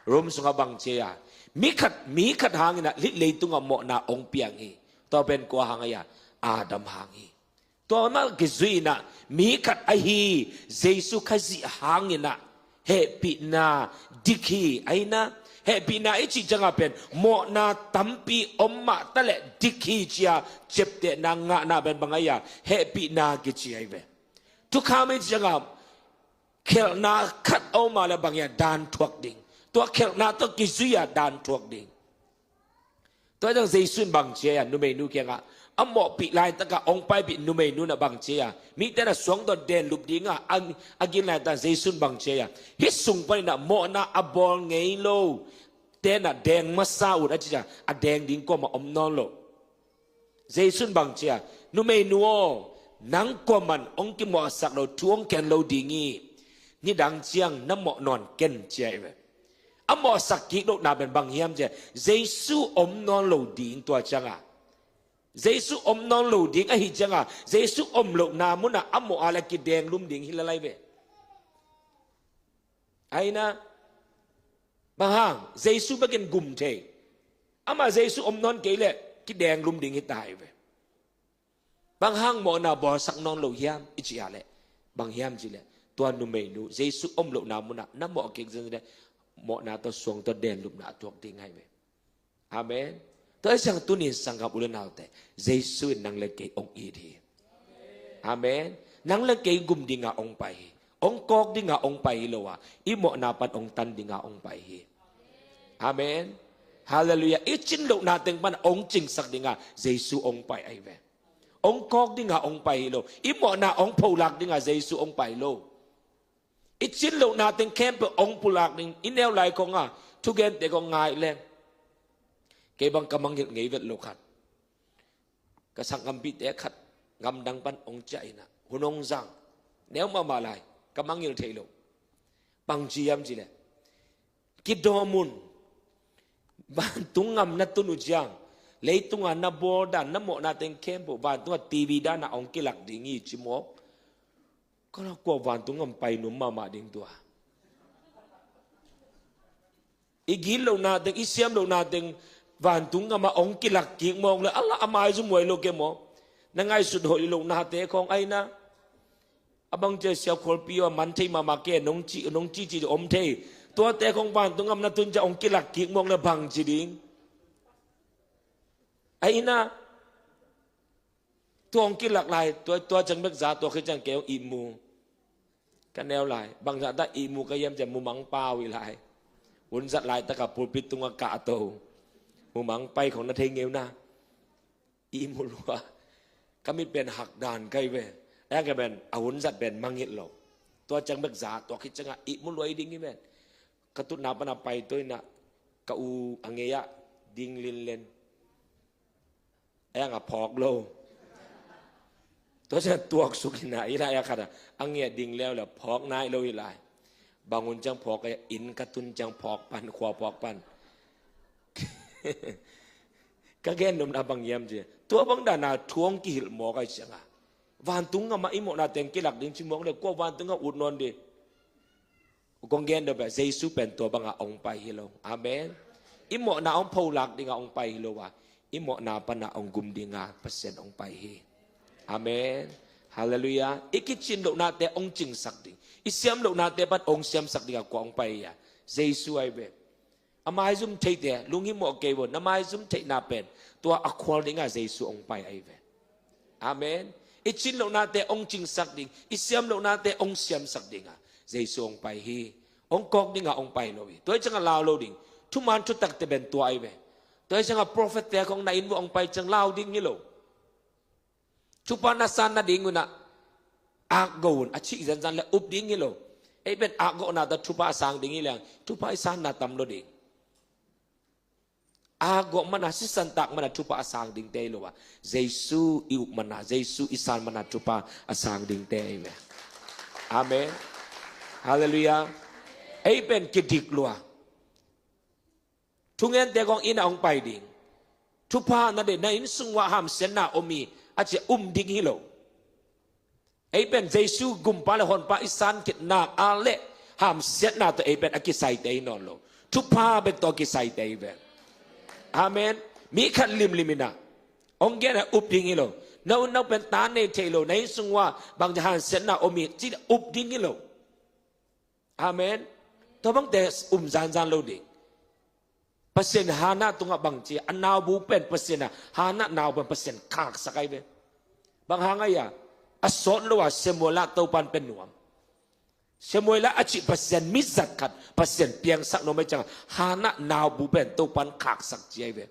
Rom sungah bangci a mi khat, mi khat hangin a hih leitungah mawhna hong piang hi. Tua pen kua hang ahi a, Adam hang hi. Tua mah kizui inah mi khat ahi Jesu Khazih hang inah hehpihna dik hi. Ahi inah hehpihna i cih ciangah pen mawhna tampi om mah taleh dik hi ci-a ciaptehna ngahna pen bang ahi a, hehpihna kici ahi ve. Thukham i cih ciangah khelhna khat a om a leh bang hi a, dan thuak ding. Tua khelhna tawh kizui a dan thuak ding. Tua ciang Jesu in bang ci a, numeinu kiangah a mawhpih laitakah hong paipih numeinu in a bang ci a, mite in a suang tawh denlup dingah a, a gin laitak Jesu in bang ci a, hih sung panin a mawhna a bawl ngei lo te in a deng masa un a ci a, a deng ding kuamah om nawn lo. Jesu in bang ci a, numeinu aw, nang kuaman hong kimawhsak lo, thu hong ken lo ding hi. Nidang ciang na mawh nawn ken ci a hi ve. A mawhsak kik lohna pen bang hiam ci a, Jesu om nawn lo ding tua cianga. Jesu om nawn lo ding ahi cianga, Jesu om lohna munah a mawh a leh kidenglum ding hi lalai ve. Ahi inah bang hang, Jesu bekin gum thei. Amah Jesu om nawn kei leh kidenglum ding hi ta hi ve. Bang hang mawhna bawlsak nawn lo hiam i cih a leh, bang hiam cih leh, tua numeinu Jesu om lohna munah na mawh kik zen leh mawhna tawh suang tawh denlupna a tuak ding ahi ve. Amen. Tua hi ciang tuni in sanggam u le naute, Jesu in nang le kei hong it hi. Amen. Nang le kei gum dinga hong pai hi. Hong kawk dinga hong pai hi lo a, i mawhna pan hong tan dinga hong pai hi. Amen. Halleluiah. I cin lohna teng pan hong cingsak dinga Jesu hong pai ahi ve. Hong kawk dinga hong pai hi lo. I mawhna hong pholak dinga Jesu hong pai lo. I cin lohna teng khempeuh hong pulak ding. I neu lai khong a thugente khong ngai leng, kei bang ka mangngilh ngei vet lo khat, ka sanggampihte khat gamdang pan hong ciah inah hun hong zang. Neu mahmah lai, ka mangngilh thei lo. Bang ci hiam cih leh, kidawm un. Vantung gam na tun uh ciang, leitunga na bawl dan, na mawhna teng khempeuh vantunga T V dana hong kilak ding hi ci mawk. Ka lak kua vantung gam pai nuam mahmah ding tua. I gin lohna teng, i siam lohna teng vantung gamah hong kilak kik mawk leh a lah a maizum huai lo ke maw. Na ngaihsut hoih lohnate khong ahi inah, a bang ci a, sia khualpi aw, man thei mahmah ke, nong ci, nong ci ci om thei. Tuate khong vantung gam na tun ciang hong kilak kik mawk leh bang ci ding. Ahi inah tua hong kilak lai, tua, tua ciang bek za, tua khit ciang kei hong ihmu. Ka neu lai, bangzah ta ihmu ka hiam cih leh mumang pau hi lai. Hun zat laitakah pulpit tungah kahto. Mumang pai khong na thei ngeu na. Ihmu lua. Ka mit pen hak dan ka hi ve. Ahi hang ka pen a hun zat pen mangngilh lo. Tua ciang bek za tua khit ciangah ihmu luai ding hi pen. Ka tutna pana pai tuainah ka u a ngei-ah ding linlen. Ahi hang a phawk lo. Tua ciang tuaksuk hi na, hi lai a khat a, a ngei-ah ding leuleu phawk nai lo hi lai. Bang hun ciang phawk a, inn ka tun ciang phawk pan, khua phawk pan. Ka gen nopna bang hiam ci, tua bang dana thu hong kihilh mawk ahi cianga, vantung gam ah i mawhna teng kilak ding ci mawk le, kua vantung gam ut nawn ding? Kong gen deuh beh, Jesu pen tua banga hong pai hi lo. Amen. I mawhna hong pholak dinga hong pai hi lo a, i mawhna pana hong gum dinga Pasian hong pai hi. Amen. Halleluiah. I kicin lohnate hong cingsak ding, i siam lohnate pan hong siamsak dinga kua hong pai hi a? Jesu ahi ve. A maizum theite lunghimawh kei vo, na maizum theihna pen tua a khual dinga Jesu hong pai ahi ve. Amen. I cin lohnate hong cingsak ding, i siam lohnate hong siamsak dinga Jesu hong pai hi. Hong kawk dinga hong pai lo hi. Tua hi cianga lau lo ding. Thuman thutakte pen tua ahi ve. Tua hi cianga profette khong na inn vuah hong pai ciang lau ding hi lo. Thupha na san nading unah akgo un a cih zanzan le up ding hi lo. Ei pen akgohna tawh thupha a sang ding hi leng thupha i sanna tam lo ding. Akgoh mana, sisantak mana thupha a sang dingte hi lo a, Jesu i up mana, Jesu i san mana thupha a sang dingte hi ve. Amen. Halleluiah. Ei pen kidik lua. Thungente kong inn ah hong pai ding. Thupha na deih, na inn sung uah hamsiatna om hi a ci-a um ding hi lo. Ei pen Jesu gumpa le honpa i san khit nak a le hamsiatna tawh ei pen a kisaite hi nawn lo. Thupha bek tawh a kisaite hi ve. Amen. Mi khat limlim inah hong gen a up ding hi lo. Na u na u pen ta nei thei lo, na inn sung uah bang hamsiatna om hi ci-a up ding hi lo. Amen. Tua bangte um zanzan lo ding. Pasian Hannah tungah bang ci, a naubu pen Pasian a, Hannah nau pen Pasian khaksak ahi ve. Bang hang ahi a? A sawt lo a Samuel ah Topan pe nuam. Samuel ah a cih Pasian mizat khat Pasian piangsak nuam ahi ciangah Hannah naubu pen Topan khaksak ci ahi ve.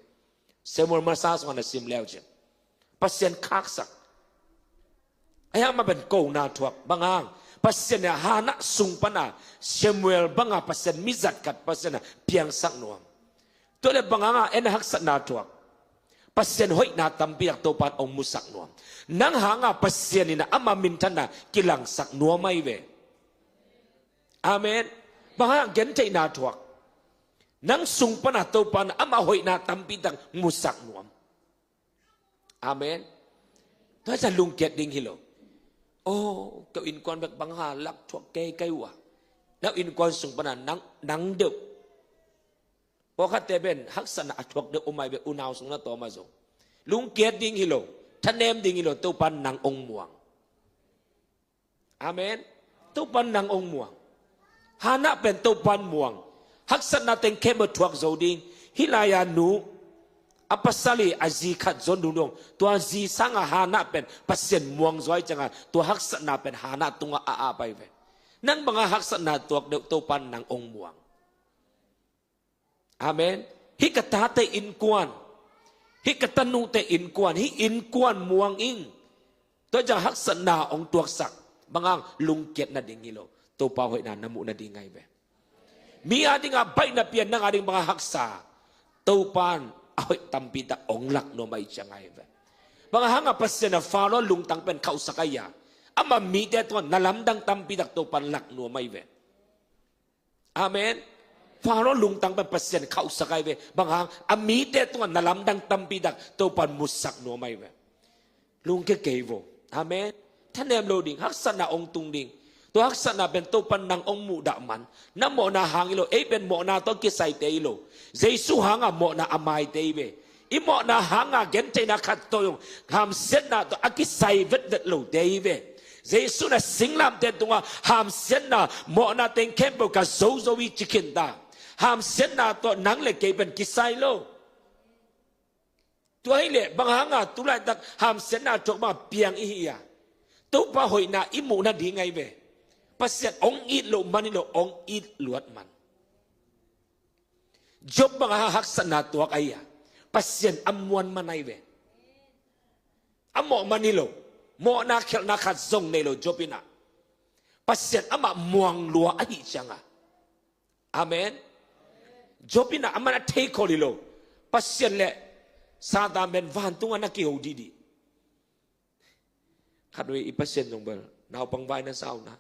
Samuel masa sungah na sim leu cin Pasian khaksak. Ahi hang mah pen kona thuak. Bang hang? Pasian in Hannah sung pana Samuel banga Pasian mizat khat Pasian a piangsak nuam. Tua le bang hanga en haksatna thuak? Pasian hoihna tampi tak Topan hong musak nuam. Nang hanga Pasian in ama minthanna kilangsak nuam ahi ve. Amen. Bang hanga gentheihna thuak? Nang sung pana Topan ama hoihna tampi tak musak nuam. Amen. Tua hi ciang lungkiat ding hi lo. Oh, ka innkuan bek bang ha lak thuak kei kai uh a, na innkuan sung pana nang, nang deuh. Pawlkhatte pen haksatna a thuak deuh om ahi ve, unau sung na tawm a zong. Lungkiat ding hi lo. Thanem ding hi lo, Topan nang hong muang. Amen. Topan nang hong muang. Hannah pen Topan muang. Haksatna teng khempeuh thuak zo ding. Hih lai-a nu, a pasal hi a zi khat zon dungdung. Tua zi sanga Hannah pen Pasian muang zo ahi cianga tua haksatna pen Hannah tungah a ap ahi ve. Nang banga haksatna thuak deuh Topan nang hong muang. Amen. Hih ka tate innkuan, hih ka tanute innkuan, hih innkuan muang ing. Tua ciang haksatna hong tuaksak, bang hang? Lungkiat nading hi lo, Topa hoihna na muh nading ahi ve. Mi adinga baihna pian nang ading bang hang haksa? Topan a hoih tampi tak hong lak nuam ahi ciang ahi ve. Bang hanga Pasian a Faro lungtang pen khauhsak ahi a, ama mite tungah na lamdang tampi tak Topan lak nuam ahi ve. Amen. Faro lungtang pen Pasian khauhsak ahi ve. Bang hang? A mite tungah na lamdang tampi tak Topan musak nuam ahi ve. Lungkia kei vo. Amen. Thanem lo ding, haksatna hong tung ding. Tua haksatna pen Topan nang hong muhdah man. Na mawhna hang hi lo, ei pen mawhna tawh kisaite hi lo. Jesu hanga mawhna a maite hi ve. I mawhna hanga gentheihna khat tawh zong hamsiatna tawh a kisai vetvet lote hi ve. Jesu na singlamteh tungah hamsiatna, mawhna teng khempeuh ka zozo hi ci khinta. Hamsiatna tawh nang le kei pen kisai lo. Tua hileh bang hanga tulaitak hamsiatna thuak banga piang i hi a? Topa hoihna i muh nading ahi ve. Pasian hong it loh man hi lo, hong it luat man. Job bang hanga haksatna tuak ahi a? Pasian a muan man ahi ve. A mawh man hi lo. Mawhna khialhna khat zong nei lo Job in ah, Pasian amah muang lua ahih ciangah. Amen. Job in ah aman a thei khol hi lo. Pasian le Satan pen vantungah na kiho dihdih. Khatvei i Pasian zong bel naupang vai na sa uh na,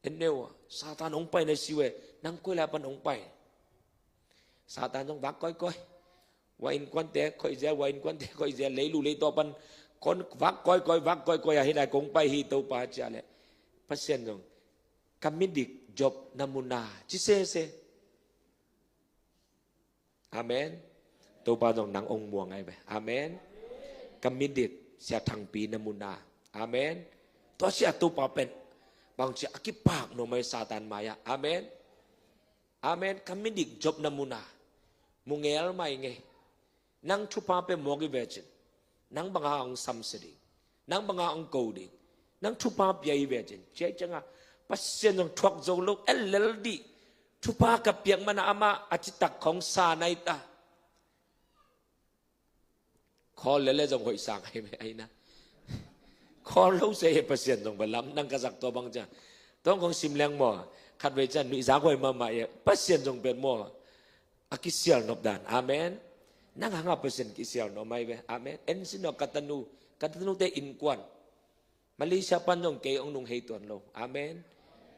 en neu a, Satan hong pai na si uh e, nang koi lai pan hong pai? Satan zong vak koikoi. Wa innkuante khoih zel, wa innkuante khoih zel, leilu leitaw pan kon vak koikoi, vak koikoi a, hi lai kong pai hi Topa, ci a leh Pasian zong, ka midik Job na mu na, ci sese. Amen. Topa zong nang hong muang ahi ve. Amen. Ka midik Sia Thangpi na mu na. Amen. Tua sia Topa pen bang ci a, a kipak nuam ahi Satan mai-ah. Amen. Amen. Ka midik Job na mu na, mu ngel mai ngei. Nang thupha pia mawk hi ve cin, nang bang hang hong samsia ding, nang bang hang hong ko ding, nang thupha pia hi ve cin, ci ahih ciangah Pasian zong thuak zo lo, en lel dih. Thupha ka piak mana amah a citak khong sa nai ta. Khawl lele zong hoih sang ahi ve, ahi na. Khawl lo se he Pasian zong bel lam nang ka zak tua bang cia. Tong kong sim leng maw, khatvei cian nuihzak huai mahmah e, Pasian zong pen maw, a kisial nop dan. Amen. Nang hanga Pasian kisial nop mai ve. Amen. En sin aw, ka tanu, ka tanute innkuan, Malaysia pan zong kei hong nung hei tuan lo. Amen.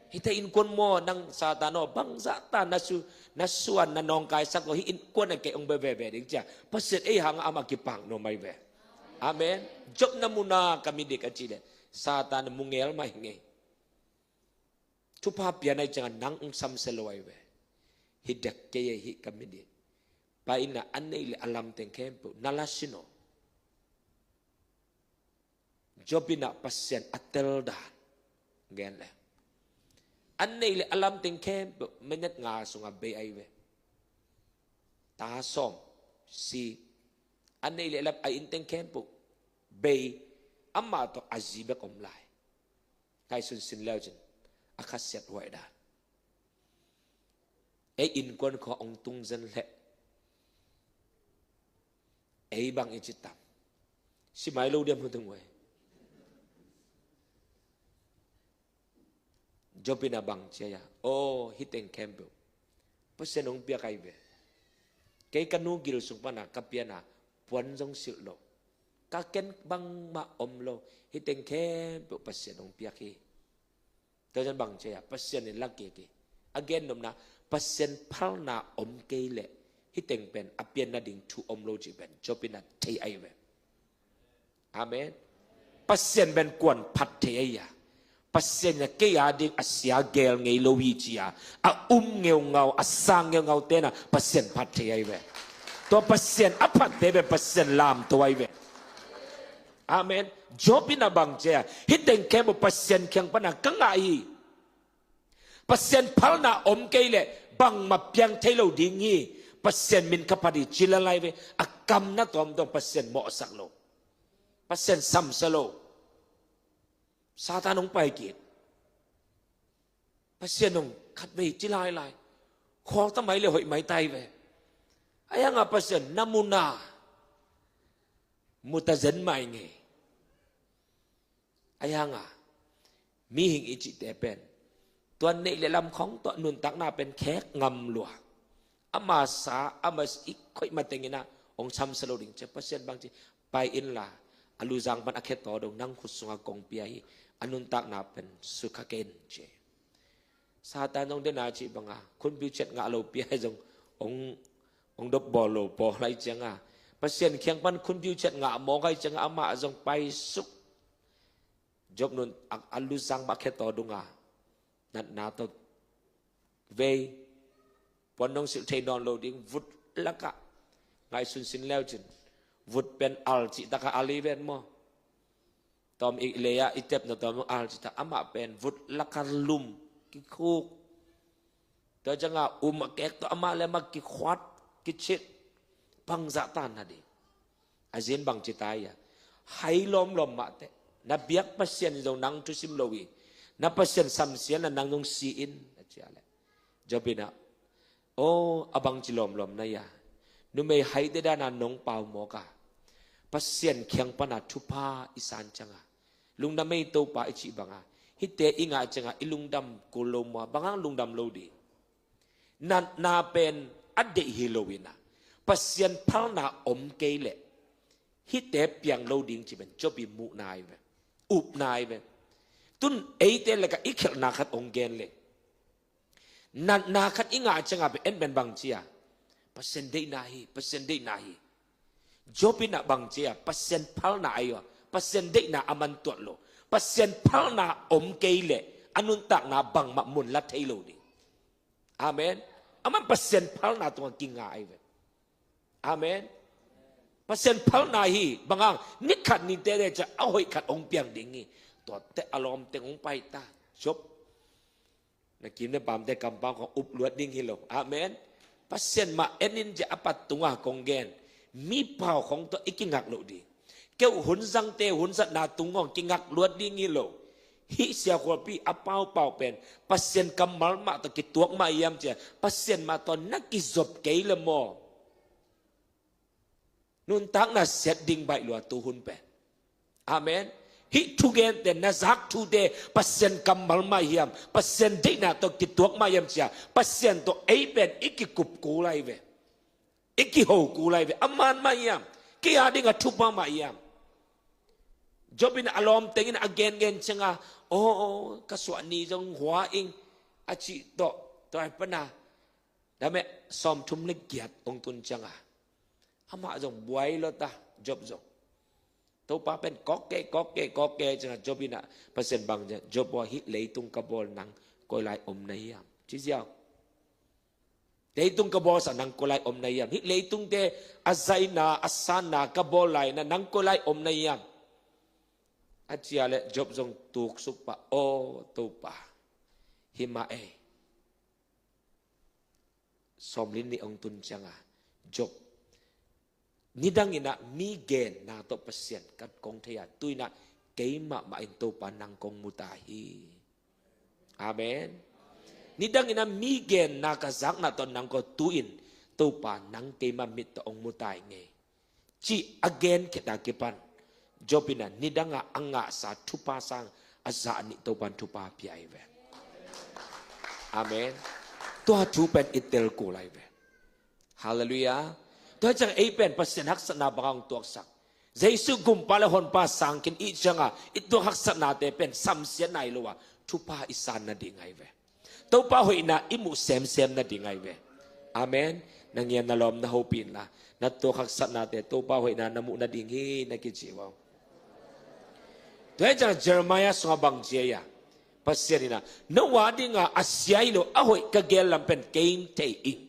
Hite innkuan maw, nang Satan aw, bangzah ta na su, na suan, na nawngkaisak aw, hih innkuan a kei hong bia veve ding cia. Pasian ei hanga amah kipak nuam mai ve. Amen. Job na mu na, ka midik, a ci leh Satan mu ngel mai ngei. Thupha pia nai ciangah nang hong samsia lo ahi ve. Hih dek kei e, hih ka midik. Pai in ah, a neih le a lam teng khempeuh na la sin aw. Job in ah Pasian a tel dan gen le, a neih le a lam teng khempeuh minute nga sungah bei ahi ve. Ta sawm, si, a neih le a lam, a inn teng khempeuh bei, amah tawh a zi bek om lai. Ngaihsun sin leu cin a khasiat huai dan. Ei innkuan khawng hong tung zen leh ei bang i ci tam? Si mai lo diam, hong tung huai. Job in ah bang ci a, aw, hih teng khempeuh Pasian hong piak ahi ve. Kei ka nu gil sung pana ka piana puan zong silh lo, ka ken bangmah om lo, hih teng khempeuh Pasian hong piak hi. Tua cian bang ci a, Pasian in la kik hi. A gen nopna, Pasian phalna om kei leh hih teng pen a pian nading thu om lo cih pen Job in ah thei ahi ve. Amen. Pasian pen kuan phat thei ahi a, Pasian in ah kei a ding a sia gel ngei lo hi ci a, a um ngeungau, a sang ngeungau ten ah Pasian phat thei ahi ve. Tua Pasian a phatte pen Pasian lamto ahi ve. Amen. Job in ah bang ci a, hih teng khempeuh Pasian kiang pana ka ngah hi. Pasian phalna om kei leh bangmah piang thei lo ding hi. Pasian min ka phat hi ci lel ahi ve. A kam na tawmtawm Pasian mawhsak lo, Pasian samsia lo. Satan hong pai kik. Pasian hong khatvei ci lailai. Khawl ta mai le hoih mai ta hi ve. Ahi hanga Pasian na mu na, mu ta zen mai ngei. Ahi hanga mihing i cihte pen tua neih le lam khawng tawh nuntakna pen khek ngam lua. Ama sa, ama i khoih mateng in ah hong samsia lo ding ci a, Pasian bang ci, pai inla, a luzang pan a khetaw dong nang khut sungah kong pia hi, a nuntakna pen sukha kei in ci. Satan zong dena cih banga khunpiu ciat ngah lo pia hi zong hong, hong dop bawl lo pawl lai cianga, Pasian kiang pan khunpiu ciat ngah mawk ai cianga amah zong pai suk. Job nun a, a luzang mah khetaw dunga natna tawh vei, puan nong silh thei nawn lo ding, vut lakah ngaihsun sin leu cin, vut pen al cih takah al hi ven maw. Tawm i lei-ah i tepna tawm al cih tak, amah pen vut lakah lum kikhuk. Tua cianga um a kek tawh amah le amah kikhuat kicit, bangzah ta na ding. A zin bang ci ta ia, hai lawmlawm mahteh, na biak Pasian in zong nang thusim lo hi, na Pasian samsiatna nang zong si in, a ci a leh Job in ah, aw, a bangci lawmlawm na ia, numei haite dana nong pau mawk a, Pasian kiang pana thupha i san cianga, lungdam ei Topa i cih banga, hihte i ngah cianga i lungdam kul lo mua, bang hang lungdam lo ding? Natna pen a deih hi lo ina, Pasian phalna om kei leh hihte piang lo ding ci pen Job i muhna ahi ve, upna ahi ve. Tun eite laka i khelhna khat ong gen le, natna khat i ngah cianga pen en pen bang cia, Pasian deihna hi, Pasian deihna hi. Job ina bang cia, Pasian phalna ahi a, Pasian deihna a man tuat lo. Pasian phalna om kei leh a nuntakna bangmah mun la thei lo ding. Amen. Aman Pasian phalna tunga kinga ahi ve. Amen. Pasian phalna hi, bang hang, ni khat ni tete cia a hoih khat ong piang ding hi. Tuate a lawmteng ong pai ta. Job na kim na pamte kampau khong up luat ding hi lo. Amen. Pasian mah en in cia a pat tunga kong gen, mi pau khong tawh i kingak lo ding. Keu hun zangte hun zatna tung hong kingak luat ding hi lo. Hih siakhuapi a paupau pen Pasian kammal mah tawh kituak mah hiam cia, Pasian mah tawh na kizop kei le maw? Nuntakna siat ding baih lua tu hun pen. Amen. Hih thugente, na zak thute Pasian kammal mah hiam, Pasian deihna tawh kituak mah hiam cia, Pasian tawh ei pen i kikup kul ahi ve, i kiho kul ahi ve. A man mah hiam, kei a dinga thupha mah hiam? Job in a lawmteng in a gengen cianga, aw, aw, ka suah ni zong hua ing, a cih tawh, tua pana dame sawmthum le giat ong tun cianga, amah zong buai lo ta, Job zong. Topa pen kawk kei, kawk kei, kawk kei cianga, Job ina Pasian bang cia, Job aw, hih leitung ka bawl nang koi lai om na hiam? Ci ziau. Leitung ka bawlsa nang koi lai om na hiam? Hih leitungte a zaina, a sanna ka bawl laina nang koi lai om na hiam? A cia le Job zong tuksuk pah, aw Topa, hi mah ei. Sawmli nih ong tun cianga, Job, nidang ina mi genna tawh Pasian ka kong thei a, tu ina keimah mah in Topa nang kong mu ta hi. Amen. Nidang ina mi genna ka zakna tawh nang kong, tu in Topa nang keimah mit tawh ong mu ta hi ngei, cih a gen khit a kipan Job ina nidanga a ngahsa thupha sang a zah nih Topan thupha pia hi ve. Amen. Tua thu pen i tel kul ahi ve. Halleluiah. Tua hi ciang ei pen Pasian haksatna bang hong tuaksak, Jesu gumpa le honpa sang khin i cianga i tuak haksatnate pen samsiat nai lo a, thupha i san nading ahi ve. Topa hoihna i muh semsem nading ahi ve. Amen. Na ngian na lawm na hopih inla, na tuak haksatnate Topa hoihna na muh nading hi na kici uh. Tua hi ciang Jeremiah sunga bang ci a, Pasian ina, no a dinga a sia hi lo a hoih ka gel lam pen kei in thei ing.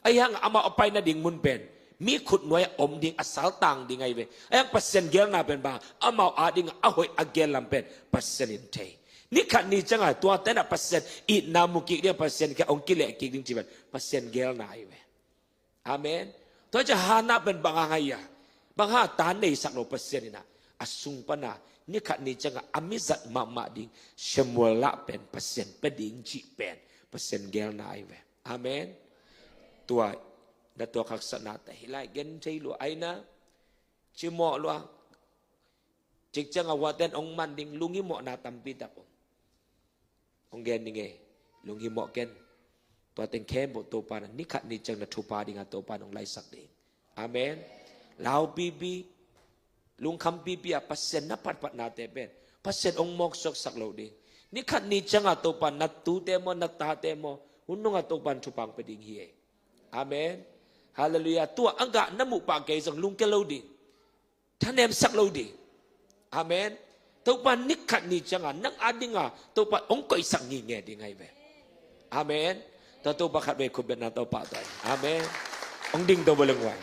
Ahi hang amau a pai nading mun pen mi khut nuai a om ding, a saltang ding ahi ve. Ahi hang Pasian gelna pen bang, amau a dinga a hoih a gel lam pen Pasian in thei. Ni khat ni cianga tua tena Pasian itna mu kik ding, Pasian kia ong kileh kik ding ci pen Pasian gelna ahi ve. Amen. Tua cia Hannah pen bang hang ahi a, bang hang ta nei sak lo Pasian ina, a sung pana ni khat ni cianga a mizat mahmah ding Samuel lah pen Pasian pe ding cih pen Pasian gelna ahi ve. Amen. Tua na tuak haksatnate hi lai gen thei lua aina, cimawh lua. Cikcianga huaten ong man ding lunghimawhna tampi tak om. Ong gen ding e, lunghimawh ken. Tua teng khempeuh Topa na ni khat ni ciang na thupha dinga Topa nong laisak ding. Amen. Laupipi, lungkhampipi a Pasian na patpatnate pen Pasian ong mawksuaksak lo ding. Ni khat ni cianga Topa na tute maw, na tate maw, hun nunga Topa na thupha ong pe ding hi e. Amen. Halleluiah. Tua a gah na muh pah kei zong lungke lo ding, thanemsak lo ding. Amen. Topa ni khat ni cianga nang a dinga Topa ong koihsak ngitnget ding ahi ve. Amen. Tua Topa khat vei khutbetna Topa tua hi. Amen. Ong ding to bo leng vai.